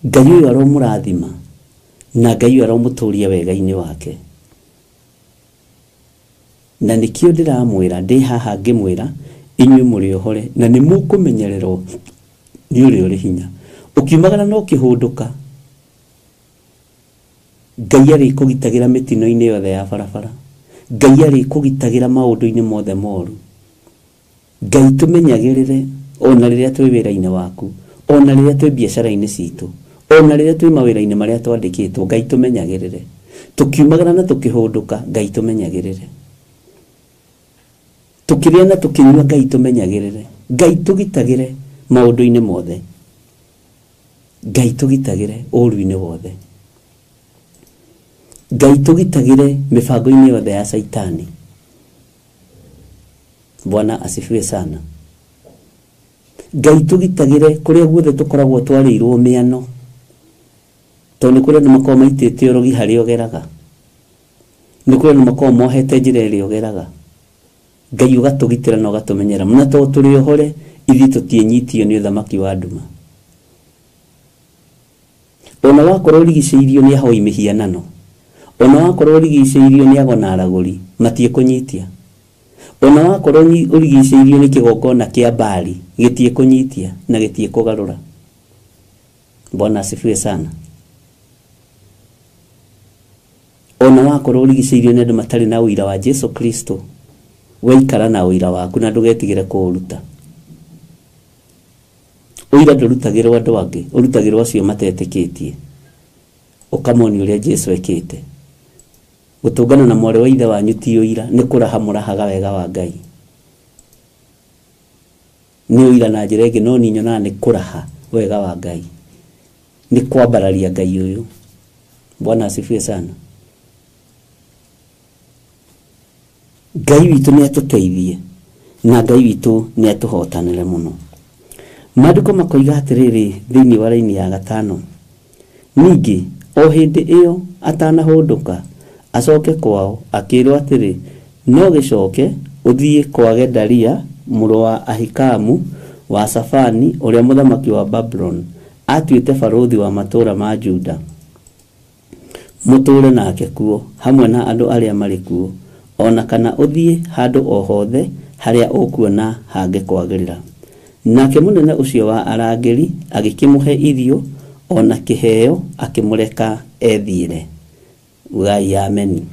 Ngai ũyũ aromũrathima na Ngai ũyũ aromũtũria wega-inĩ wake. Na nĩkĩo ndĩramwĩra, ndĩ haha ngĩmwĩra inyuĩ mũrĩ ohore na nĩ mũkũmenyererwo nĩ ũrĩa ũrĩ hinya. Ũkiumagara na ũkĩhũndũka, Ngai arĩkũgitagĩra mĩtino-inĩ yothe ya barabara. Ngai arĩkũgitagĩra maũndũ-inĩ mothe moru. Ngai tũmenyagĩrĩre ona rĩrĩa twĩ wĩra-inĩ waku, ona rĩrĩa twĩ biacara-inĩ citũ, ona rĩrĩa twĩ mawĩra-inĩ marĩa twandĩkĩtwo, Ngai tũmenyagĩrĩre. Tũkiumagara na tũkĩhũndũka, Ngai tũmenyagĩrĩre. Tũkĩrĩa na tũkĩnyua, Ngai tũmenyagĩrĩre. Ngai tũgitagĩre maũndũ-inĩ mothe. Ngai tũgitagĩre ũũru-inĩ wothe. Ngai tũgitagĩre mĩbango-inĩ yothe ya Saitani. Bwana asifiwe sana. Ngai tũgitagĩre kũrĩa guothe tũkoragwo twarĩirwo mĩano, tondũ nĩ kũrĩ andũ makoragwo maitĩte ũrogi harĩa ũgeraga, nĩ kũrĩ andũ makoragwo mohete njĩra ĩrĩa ũgeraga. Ngai ũgatũgitĩra na ũgatũmenyera, na tondũ tũrĩ ohore ithuĩ tũtiĩnyitio nĩ ũthamaki wa nduma. Ona wakorwo ũrigicĩirio nĩ ahoi mĩhianano, ona wakorwo ũrigicĩirio nĩ ago na aragũri, matiĩkũnyitia. Ona wakorwo ũrigicĩirio nĩ kĩgongona kĩa Baali, gĩtiĩkũnyitia na gĩtiĩkũgarũra. Bwana asifiwe sana. Ona wakorwo ũrigicĩirio nĩ andũ matarĩ na ũira wa Jesu Kristo, waikara na ũira waku na ndũgetigĩre kũũruta. Ũira ndũrutagĩrwo andũ angĩ, ũrutagĩrwo acio matetĩkĩtie, ũkamonia ũrĩa Jesu ekĩte. Gũtũngana na mwarĩ wa ithe wanyu ti ũira, nĩ kũraha mũrahaga wega wa Ngai. Nĩ ũira na njĩra ĩngĩ, no niĩ nyonaga nĩ kũraha wega wa Ngai. Nĩ kwambararia Ngai ũyũ. Bwana asifiwe sana. Ngai witũ nĩ atũteithie na Ngai witũ nĩ atũhotanĩre mũno. Maandĩko makoiga atĩrĩrĩ thĩinĩ wa raini ya 5, ningĩ o hĩndĩ ĩyo atanahũndũka acoke kwao akĩrwo atĩrĩ, no gĩcoke ũthiĩ kwa Gedalia mũrũ wa Ahikamu wa Safani ũrĩa mũthamaki wa Babuloni atuĩte barũthi wa matũũra ma Juda, mũtũũre nake kuo hamwe na andũ arĩa marĩ kuo, ona kana ũthiĩ handũ o hothe harĩa ũkuona hangĩkwagĩrĩra. Nake mũnene ũcio wa arangĩri agĩkĩmũhe irio ona kĩheo akĩmũreka ethiĩre. Ugai ameni.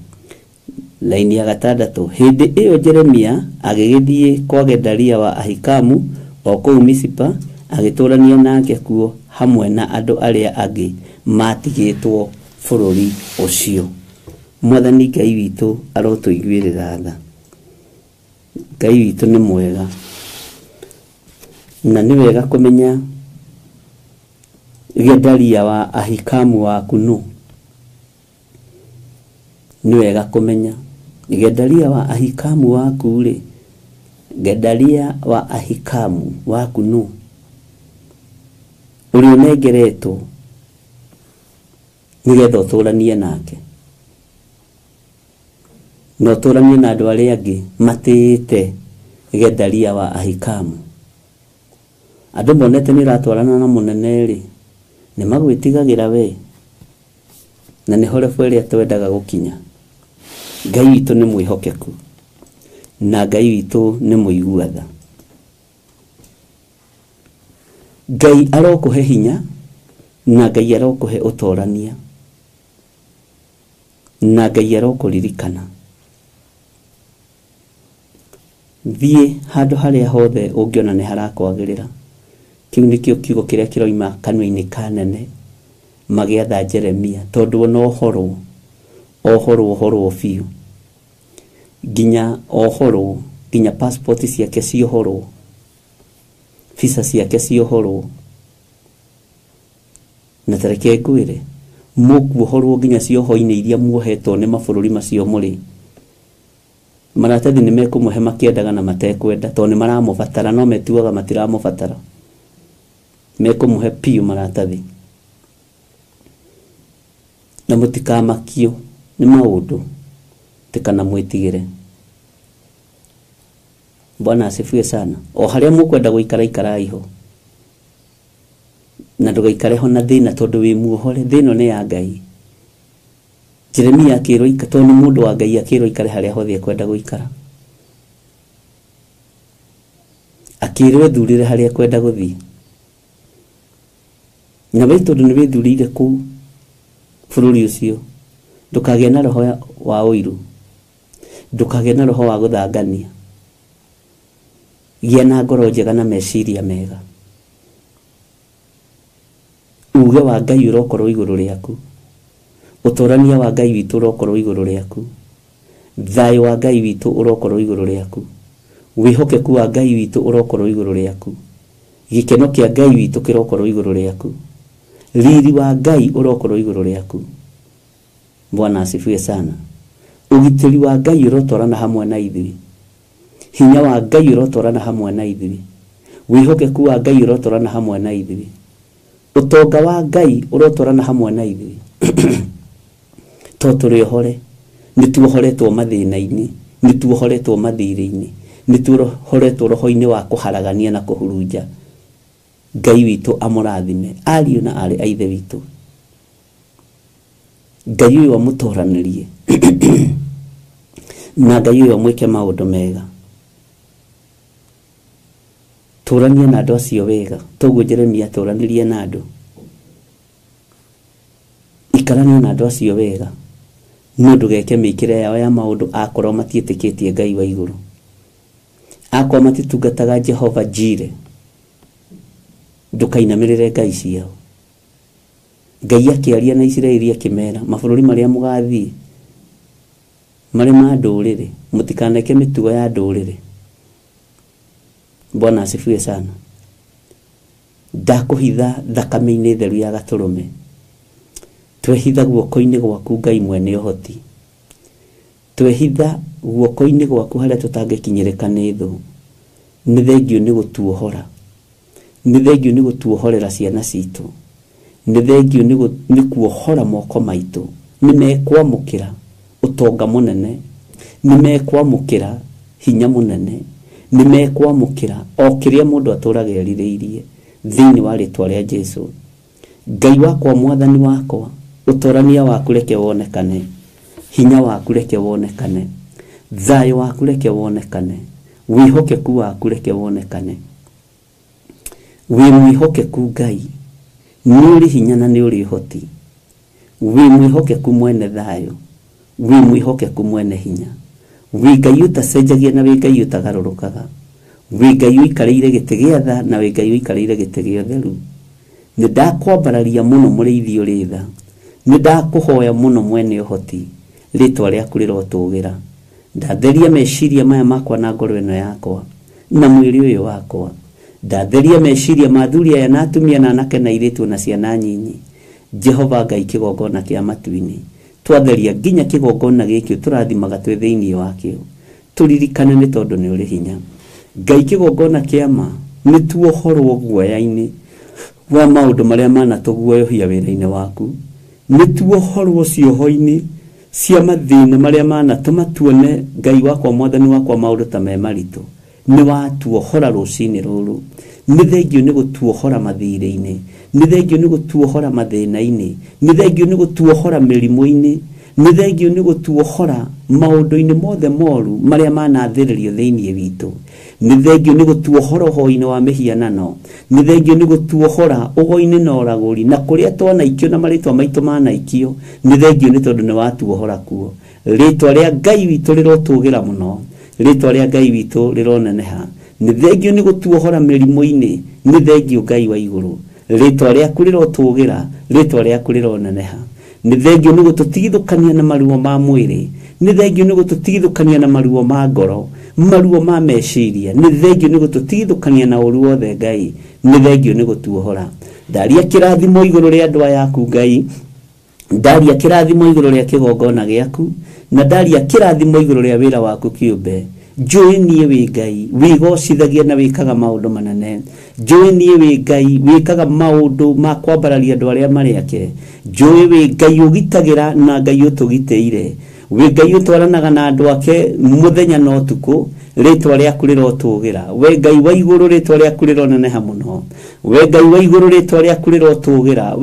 Laini ya 6, hĩndĩ ĩyo Jeremia agĩgĩthiĩ kwa Gedalia wa Ahikamu o kũu Misipa, agĩtũũrania nake kuo hamwe na andũ arĩa angĩ matigĩtwo bũrũri ũcio. Mwathani Ngai witũ arotũiguĩrĩra tha. Ngai witũ nĩ mwega, na nĩ wega kũmenya Gedalia wa Ahikamu waku nũ. Nĩ wega kũmenya Gedalia wa Ahikamu waku rĩ, Gedalia wa Ahikamu waku nũ, ũrĩa ũnengeretwo nĩgetha ũtũranie nake na ũtũranie na andũ arĩa angĩ matĩĩte Gedalia wa Ahikamu. Andũ monete nĩ ũratwarana na mũnene rĩ, nĩ magwĩtigagĩra we, na nĩho level ĩrĩa twendaga gũkinya. Ngai witũ nĩ mwĩhokeku na Ngai witũ nĩ mũigua tha. Ngai arokũhe hinya na Ngai arokũhe ũtorania na Ngai arokũririkana. Thiĩ handũ harĩa hothe ũngĩona nĩ harakwagĩrĩra. Kĩu nĩkĩo kiugo kĩrĩa kĩroima kanua-inĩ ka nene magĩatha Jeremia, tondũ ona ohorwo ohorwo biũ, nginya ohorwo, nginya passport ciake ciohorwo, visa ciake ciohorwo. Na tareke ngwĩre, mũkuohorwo nginya cioho-inĩ iria muohetwo nĩ mabũrũri macio mũrĩ. Maratathi nĩ mekũmũhe makĩendaga na matekwenda, tondũ nĩ maramũbatara, no metuaga matiramũbatara. Mekũmũhe piũ maratathi, na mũtikamakio nĩ maũndũ tikana mwĩtigĩre. Bwana asifiwe sana. O harĩa mũkwenda gũikara ikarai ho, na ndũgaikare ho na thĩna, tondũ wĩ muohore. Thĩna nĩ ya Ngai. Jeremia akĩrwo tondũ nĩ mũndũ wa Ngai, akĩrwo ikare harĩa hothe ekwenda gũikara, akĩrwo ethurĩre harĩa ekwenda gũthiĩ. Na we tondũ nĩ wĩthurĩire kũu bũrũri ũcio, ndũkagĩe na roho wa ũiru, ndũkagĩe na roho wa gũthangania. Gĩa na ngoro njega na meciria mega. Uge wa Ngai ũrokorwo igũrũ rĩaku, ũtorania wa Ngai witũ ũrokorwo igũrũ rĩaku, thayũ wa Ngai witũ ũrokorwo igũrũ rĩaku, wĩhokeku wa Ngai witũ ũrokorwo igũrũ rĩaku, gĩkeno kĩa Ngai witũ kĩrokorwo igũrũ rĩaku, riri wa Ngai ũrokorwo igũrũ rĩaku. Bwana asifiwe sana. Ũgitĩri wa Ngai ũrotwarana hamwe na ithuĩ, hinya wa Ngai ũrotwarana hamwe na ithuĩ, wĩhokeku wa Ngai ũrotwarana hamwe na ithuĩ, ũtonga wa Ngai ũrotwarana hamwe na ithuĩ. To tũrĩ ohore, nĩ tuohoretwo mathĩna-inĩ, nĩ tuohoretwo mathirĩ-inĩ, nĩ tuohoretwo roho-inĩ wa kũharagania na kũhurunja. Ngai witũ amũrathime ariũ na aarĩ a Ithe witũ. Ngai ũyũ amũtoranĩrie na Ngai ũyũ amwĩke maũndũ mega. Tũrania na andũ acio wega, toguo Jeremia atũranirie na andũ. Ikarania na andũ acio wega, no ndũgeke mĩkĩre yao ya maũndũ akorwo matiĩtĩkĩtie Ngai wa igũrũ, akorwo matitungataga Jehova Jire, ndũkainamĩrĩre ngai ciao. Ngai akĩaria na Isiraeli akĩmera, mabũrũri marĩa mũgathiĩ marĩ ma ndũrĩrĩ, mũtikaneke mĩtugo ya ndũrĩrĩ. Bwana asifiwe sana. Ndakũhitha thakame-inĩ theru ya gatũrũme. Twehitha guoko-inĩ gwaku Ngai mwene ũhoti. Twehitha guoko-inĩ gwaku harĩa tũtangĩkinyĩrĩka nĩ thũ. Nĩ thengio nĩ gũtuohora. Nĩ thengio nĩ gũtuohorera ciana citũ. Nĩ thengio nĩ kuohora moko maitũ. Nĩ mekwamũkĩra ũtonga mũnene. Nĩ mekwamũkĩra hinya mũnene. Nĩ mekwamũkĩra o kĩrĩa mũndũ atũraga erirĩirie thĩinĩ wa rĩtwa rĩa Jesu. Ngai wakwa, mwathani wakwa, ũtorania waku reke wonekane, hinya waku reke wonekane, thayũ waku reke wonekane, wĩhokeku waku reke wonekane. Wĩ mwĩhokeku Ngai, nĩ ũrĩ hinya na nĩ ũrĩ ũhoti. Wĩ mwĩhokeku mwene thayũ, wĩ mwĩhokeku mwene hinya. Wĩ Ngai ũtacenjagia na wĩ Ngai ũtagarũrũkaga. Wĩ Ngai ũikarĩire gĩtĩ gĩa tha na wĩ Ngai ũikarĩire gĩtĩ gĩa ũtheru. Nĩ ndakwambararia mũno mũrĩithi ũrĩ tha. Nĩ ndakũhoya mũno mwene ũhoti, rĩtwa rĩaku rĩrotũgĩra. Ndatheria meciria maya makwa na ngoro ĩno yakwa na mwĩrĩ ũyũ wakwa. Ndatheria meciria ma athuri aya na atumia na anake na airĩtu na ciana nyinyi. Jehova Ngai kĩgongona kĩa matu-inĩ, twatheria nginya kĩgongona gĩkĩ tũrathimaga twĩ thĩinĩ wakĩo. Tũririkane nĩ tondũ nĩ ũrĩ hinya. Ngai kĩgongona kĩa ma, nĩ tuohorwo guoya-inĩ wa maũndũ marĩa manatũguoyohia wĩra-inĩ waku. Nĩ tuohorwo cioho-inĩ cia mathĩna marĩa manatũma tuone Ngai wakwa mwathani wakwa maũndũ ta me maritũ. Nĩ watuohora rũcinĩ rũrũ. Nĩ thengio nĩ gũtuohora mathirĩ-inĩ. Nĩ thengio nĩ gũtuohora mathĩna-inĩ. Nĩ thengio nĩ gũtuohora mĩrimũ-inĩ. Nĩ thengio nĩ gũtuohora maũndũ-inĩ mothe moru marĩa manathĩrĩrio thĩinĩ witũ. Nĩ thengio nĩ gũtuohora ũhoi-inĩ wa mĩhianano. Nĩ thengio nĩ gũtuohora ũgo-inĩ na ũragũri na kũrĩa twanaikio na marĩtwa maitũ manaikio. Nĩ thengio nĩ tondũ nĩ watuohora kuo. Rĩtwa rĩa Ngai witũ rĩrotũgĩra mũno. Rĩtwa rĩa Ngai witũ rĩroneneha. Nĩ thengio nĩ gũtuohora mĩrimũ-inĩ. Nĩ thengio Ngai wa igũrũ. Rĩtwa rĩaku rĩrotũgĩra. Rĩtwa rĩaku rĩroneneha. Nĩ thengio nĩ gũtũtigithũkania na maruo ma mwĩrĩ. Nĩ thengio nĩ gũtũtigithũkania na maruo ma ngoro, maruo ma meciria. Nĩ thengio nĩ gũtũtigithũkania na ũru wothe Ngai. Nĩ thengio nĩ gũtuohora. Ndaria kĩrathimo igũrũ rĩa andũ aya aku Ngai. Ndaria kĩrathimo igũrũ rĩa kĩgongona gĩaku na ndaria kĩrathimo igũrũ rĩa wĩra waku kĩũmbe. Njũĩ niĩ wĩ Ngai wĩgocithagia na wĩkaga maũndũ manene. Njũĩ niĩ wĩ Ngai wĩkaga maũndũ ma kwambararia andũ arĩa marĩ ake. Njũĩ wĩ Ngai ũgitagĩra na Ngai ũtũgitĩire. Wĩ Ngai ũtwaranaga na andũ ake mũthenya na ũtukũ. Rĩtwa rĩaku rĩrotũgĩra. We Ngai wa igũrũ rĩtwa rĩaku rĩroneneha mũno. We Ngai wa igũrũ rĩtwa rĩaku rĩrotũgĩra.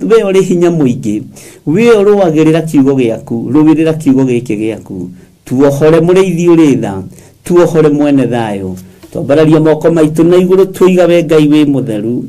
We ũrĩ hinya mũingĩ. We ũrũagĩrĩra kiugo gĩaku. Rũĩrĩra kiugo gĩkĩ gĩaku. Tuohore mũrĩithi ũrĩ tha. Tuohore mwene thayũ. Twambararia moko maitũ na igũrũ tũiga we Ngai wĩ mũtheru.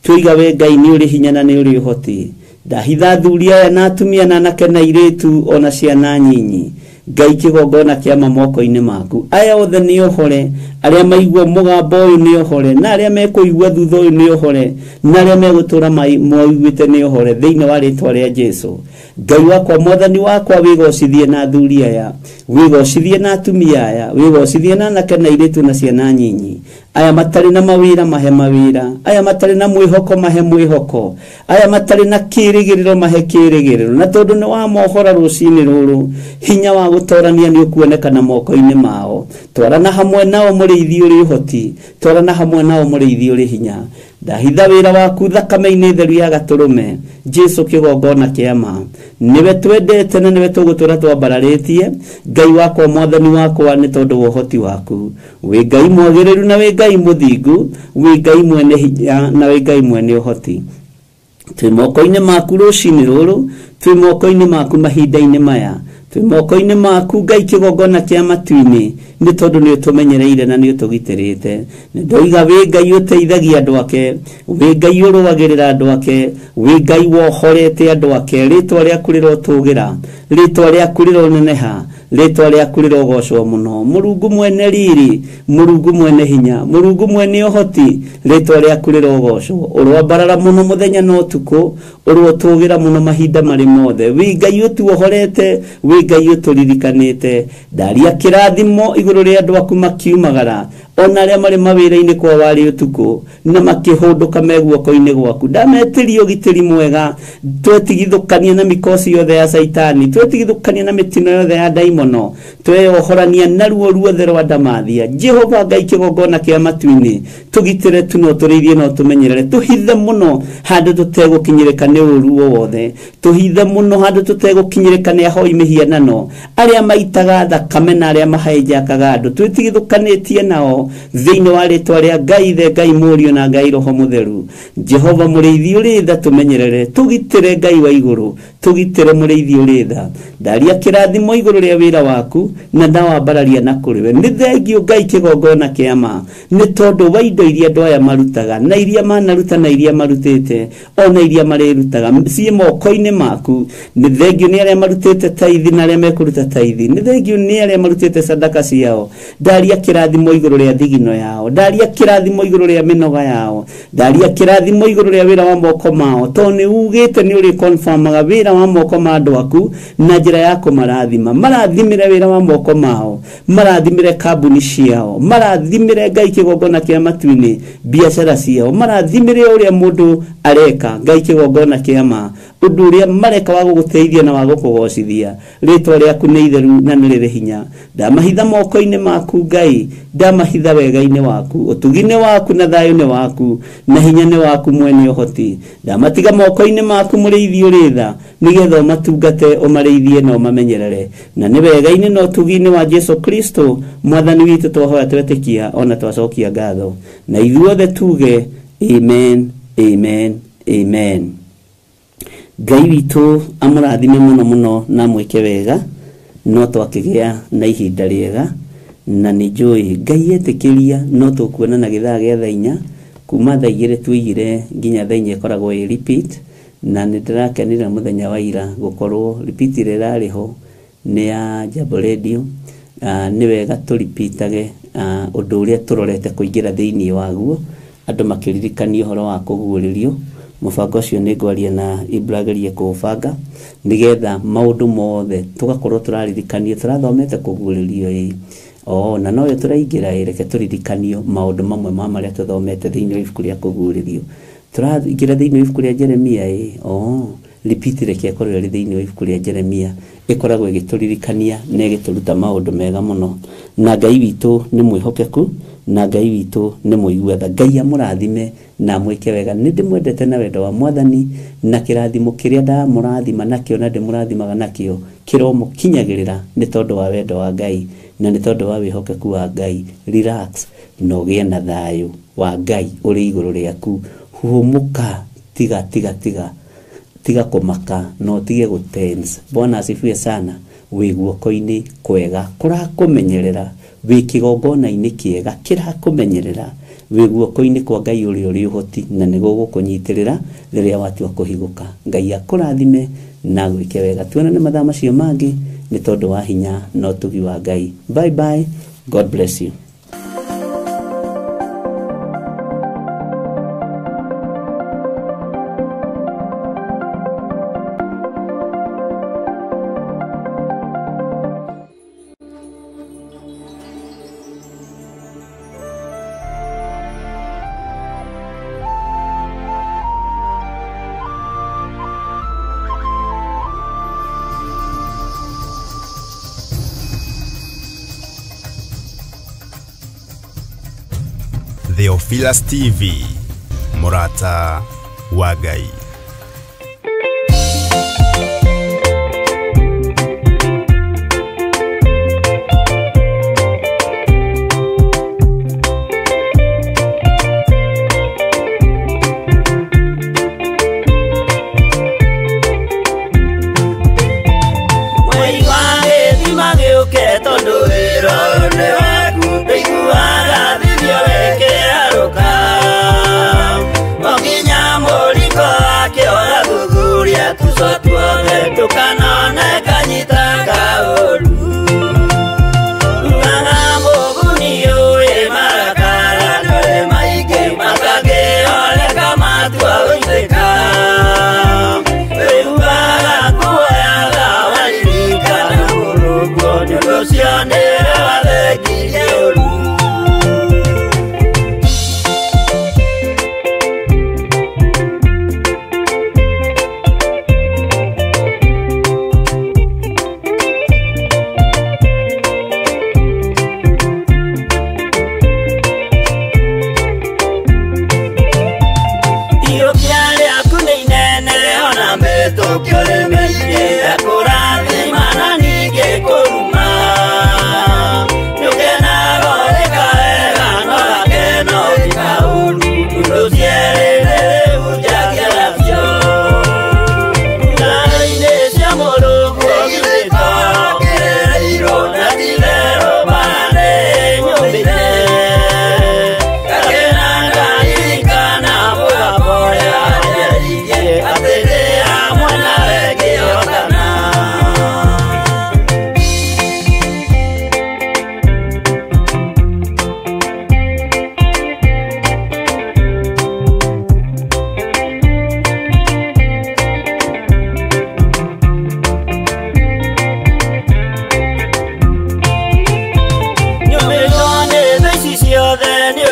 Tũiga we Ngai nĩ ũrĩ hinya na nĩ ũrĩ ũhoti. Ndahitha athuri aya na atumia na anake na airĩtu ona ciana nyinyi. Ngai kĩgongona kĩa ma moko-inĩ maku. Aya othe nĩ ohore. Arĩa maigua mũgambo ũyũ nĩ ohore. Na arĩa mekũigua thutha ũyũ nĩ ohore. Na arĩa megũtũra maiguĩte nĩ ohore thĩinĩ wa rĩtwa rĩa Jesu. Ngai wakwa mwathani wakwa wĩgocithie na athuri aya, wĩgocithie na atumia aya, wĩgocithie na anake na airĩtu na ciana nyinyi. Aya matarĩ na mawĩra mahe mawĩra, aya matarĩ na mwĩhoko mahe mwĩhoko, aya matarĩ na kĩrĩgĩrĩro mahe kĩrĩgĩrĩro. Na tondũ nĩ wamohora rũcinĩ rũrũ, hinya wa gũtorania nĩ ũkuonekana moko-inĩ mao. Twarana hamwe nao mũrĩithi ũrĩ ũhoti, twarana hamwe nao mũrĩithi ũrĩ hinya. Ndahitha wĩra waku thakame-inĩ theru ya gatũrũme, Jesu kĩgongona kĩa ma. Nĩwe twendete na nĩwe tũgũtũra twambararĩtie. Ngai wakwa mwathani wakwa nĩ tondũ wa ũhoti waku. Wĩ Ngai mwagĩrĩru na wĩ Ngai mũthingu, wĩ Ngai mwene hinya na wĩ Ngai mwene ũhoti. Twĩ moko-inĩ maku rũcinĩ rũrũ, twĩ moko-inĩ maku mahinda-inĩ maya, twĩ moko-inĩ maku Ngai kĩgongona kĩa matu-inĩ, nĩ tondũ nĩ ũtũmenyereire na nĩ ũtũgitĩrĩte. Nĩ ndoiga wĩ Ngai ũteithagia andũ ake, wĩ Ngai ũrũagĩrĩra andũ ake, wĩ Ngai wohorete andũ ake. Rĩtwa rĩaku rĩrotũgĩra, rĩtwa rĩaku rĩroneneha, rĩtwa rĩaku rĩrogocwo mũno. Mũrungu mwene riri, Mũrungu mwene hinya, Mũrungu mwene ũhoti, rĩtwa rĩaku rĩrogocwo. Ũroambarara mũno mũthenya na ũtukũ, ũrotũgĩra mũno mahinda marĩ mothe. Wĩ Ngai ũtuohorete, wĩ Ngai ũtũririkanĩte. Ndaria kĩrathimo igũrũ rĩa andũ aku makiumagara. Ona arĩa marĩ mawĩra-inĩ kwa warĩ ũtukũ na makĩhũndũka me guoko-inĩ gwaku. Ndametirie ũgitĩri mwega, twetigithũkania na mikosi yothe ya Saitani, twetigithũkania na mĩtino yothe ya ndaimono, tweyohorania na ruo ruothe rwa ndamathia. Jehova Ngai kĩgongona kĩa matu-inĩ, tũgitĩre tu no tũrĩithie no tũmenyerere, tũhithe mũno handũ tũtegũkinyĩrĩka nĩ ũru o wothe, tũhithe mũno handũ tũtegũkinyĩrĩka nĩ ahoi mĩhianano arĩa maitaga thakame na arĩa mahaijakaga andũ, twĩtigithũkanĩtie nao thĩinĩ wa rĩtwa rĩa Ngai Ithe, Ngai Mũriũ na Ngai Roho Mũtheru. Jehova mũrĩithi ũrĩ tha, tũmenyerere, tũgitĩre Ngai wa igũrũ, tũgitĩre mũrĩithi ũrĩ tha. Ndaria kĩrathimo igũrũ rĩa wĩra waku na ndawambararia na kũrĩ we. Nĩ thengio Ngai kĩgongona kĩa ma nĩ tondũ wa indo iria andũ aya marutaga na iria manaruta na iria marutĩte ona iria marĩrutaga ciĩ moko-inĩ maku. Nĩ thengio nĩ arĩa marutĩte taithi na arĩa mekũruta taithi, nĩ thengio nĩ arĩa marutĩte sadaka ciao. Ndaria kĩrathimo igũrũ rĩa thigino yao, ndaria kĩrathimo igũrũ rĩa mĩnoga yao, ndaria kĩrathimo igũrũ rĩa wĩra wa moko mao, tondũ nĩ ugĩte nĩ ũrĩ confirmaga wĩra wa moko ma andũ aku na njĩra ya kũmarathima. Marathimĩre wĩra wa moko mao, marathimĩre kambuni ciao, marathimĩre Ngai kĩgongona kĩa matu-inĩ biacara ciao, marathimĩre ũrĩa mũndũ areka Ngai kĩgongona kĩa ma, ũndũ ũrĩa mareka wa gũgũteithia na wa gũkũgocithia. Rĩtwa rĩaku nĩ itheru na nĩ rĩrĩ hinya. Ndamahitha moko-inĩ maku Ngai, ndamahitha wega-inĩ waku, ũtugi-inĩ waku na thayũ-inĩ waku na hinya-inĩ waku mwene ũhoti. Ndamatiga moko-inĩ maku mũrĩithi ũrĩ tha, nĩgetha ũmatungate, ũmarĩithie na ũmamenyerere. Na nĩ wega-inĩ na ũtugi-inĩ wa Jesu Kristo mwathani witũ twahoya twetĩkia ona twacokia ngatho, na ithuothe tuge amen, amen, amen. Ngai witũ amũrathime mũno mũno na amwĩke wega, no twakĩgĩa na ihinda rĩega na nĩ njũĩ Ngai etĩkĩria no tũkuonana gĩthaa gĩa thaa inya, kuma thaa igĩrĩ tuigire nginya thaa inya ĩkoragwo ĩ repeat, na nĩ ndĩrakenera mũthenya wa ira gũkorwo repeat ĩrĩa ĩrarĩ ho nĩ ya Jambo Radio. Nĩ wega tũripitage ũndũ ũrĩa tũrorete kũingĩra thĩinĩ waguo, andũ makĩririkanio ũhoro wa kũguũrĩrio. Mũbango ũcio nĩ ngwaria na Ibra agerie kũũbanga nĩgetha maũndũ mothe tũgakorwo tũraririkanio tũrathomete kũguũrĩrio ĩ o na noyo tũraingĩra ĩ, reke tũririkanio maũndũ mamwe ma marĩa tũthomete thĩinĩ wa ibuku rĩa kũguũrĩrio. Tũraingĩra thĩinĩ wa ibuku rĩa Jeremia ĩ, o repeat reke ĩkorwo ĩrĩ thĩinĩ wa ibuku rĩa Jeremia, ĩkoragwo ĩgĩtũririkania na ĩgĩtũruta maũndũ mega mũno. Na Ngai witũ nĩ mwĩhokeku na Ngai witũ nĩ mũigua tha. Ngai amũrathime na amwĩke wega. Nĩ ndĩmwendete na wendo wa Mwathani, na kĩrathimo kĩrĩa ndamũrathima nakĩo na ndĩmũrathimaga nakĩo kĩromũkinyagĩrĩra nĩ tondũ wa wendo wa Ngai na nĩ tondũ wa wĩhokeku wa Ngai. Relax na ũgĩe na thayũ wa Ngai ũrĩ igũrũ rĩaku. Huhũmũka, tiga tiga tiga tiga kũmaka na ũtige gũtense. Bwana asifiwe sana. Wĩ guoko-inĩ kwega kũrakũmenyerera, wĩ kĩgongona-inĩ kĩega kĩrakũmenyerera, wĩ guoko-inĩ kwa Ngai ũrĩa ũrĩ ũhoti na nĩ gũgũkũnyitĩrĩra rĩrĩa watua kũhigũka. Ngai akũrathime na agwĩke wega. Tuonane mathaa macio mangĩ nĩ tondũ wa hinya na ũtugi wa Ngai. Bye bye. God bless you. Theophilus TV, Murata wa Ngai. Tuso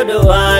ũndũ wa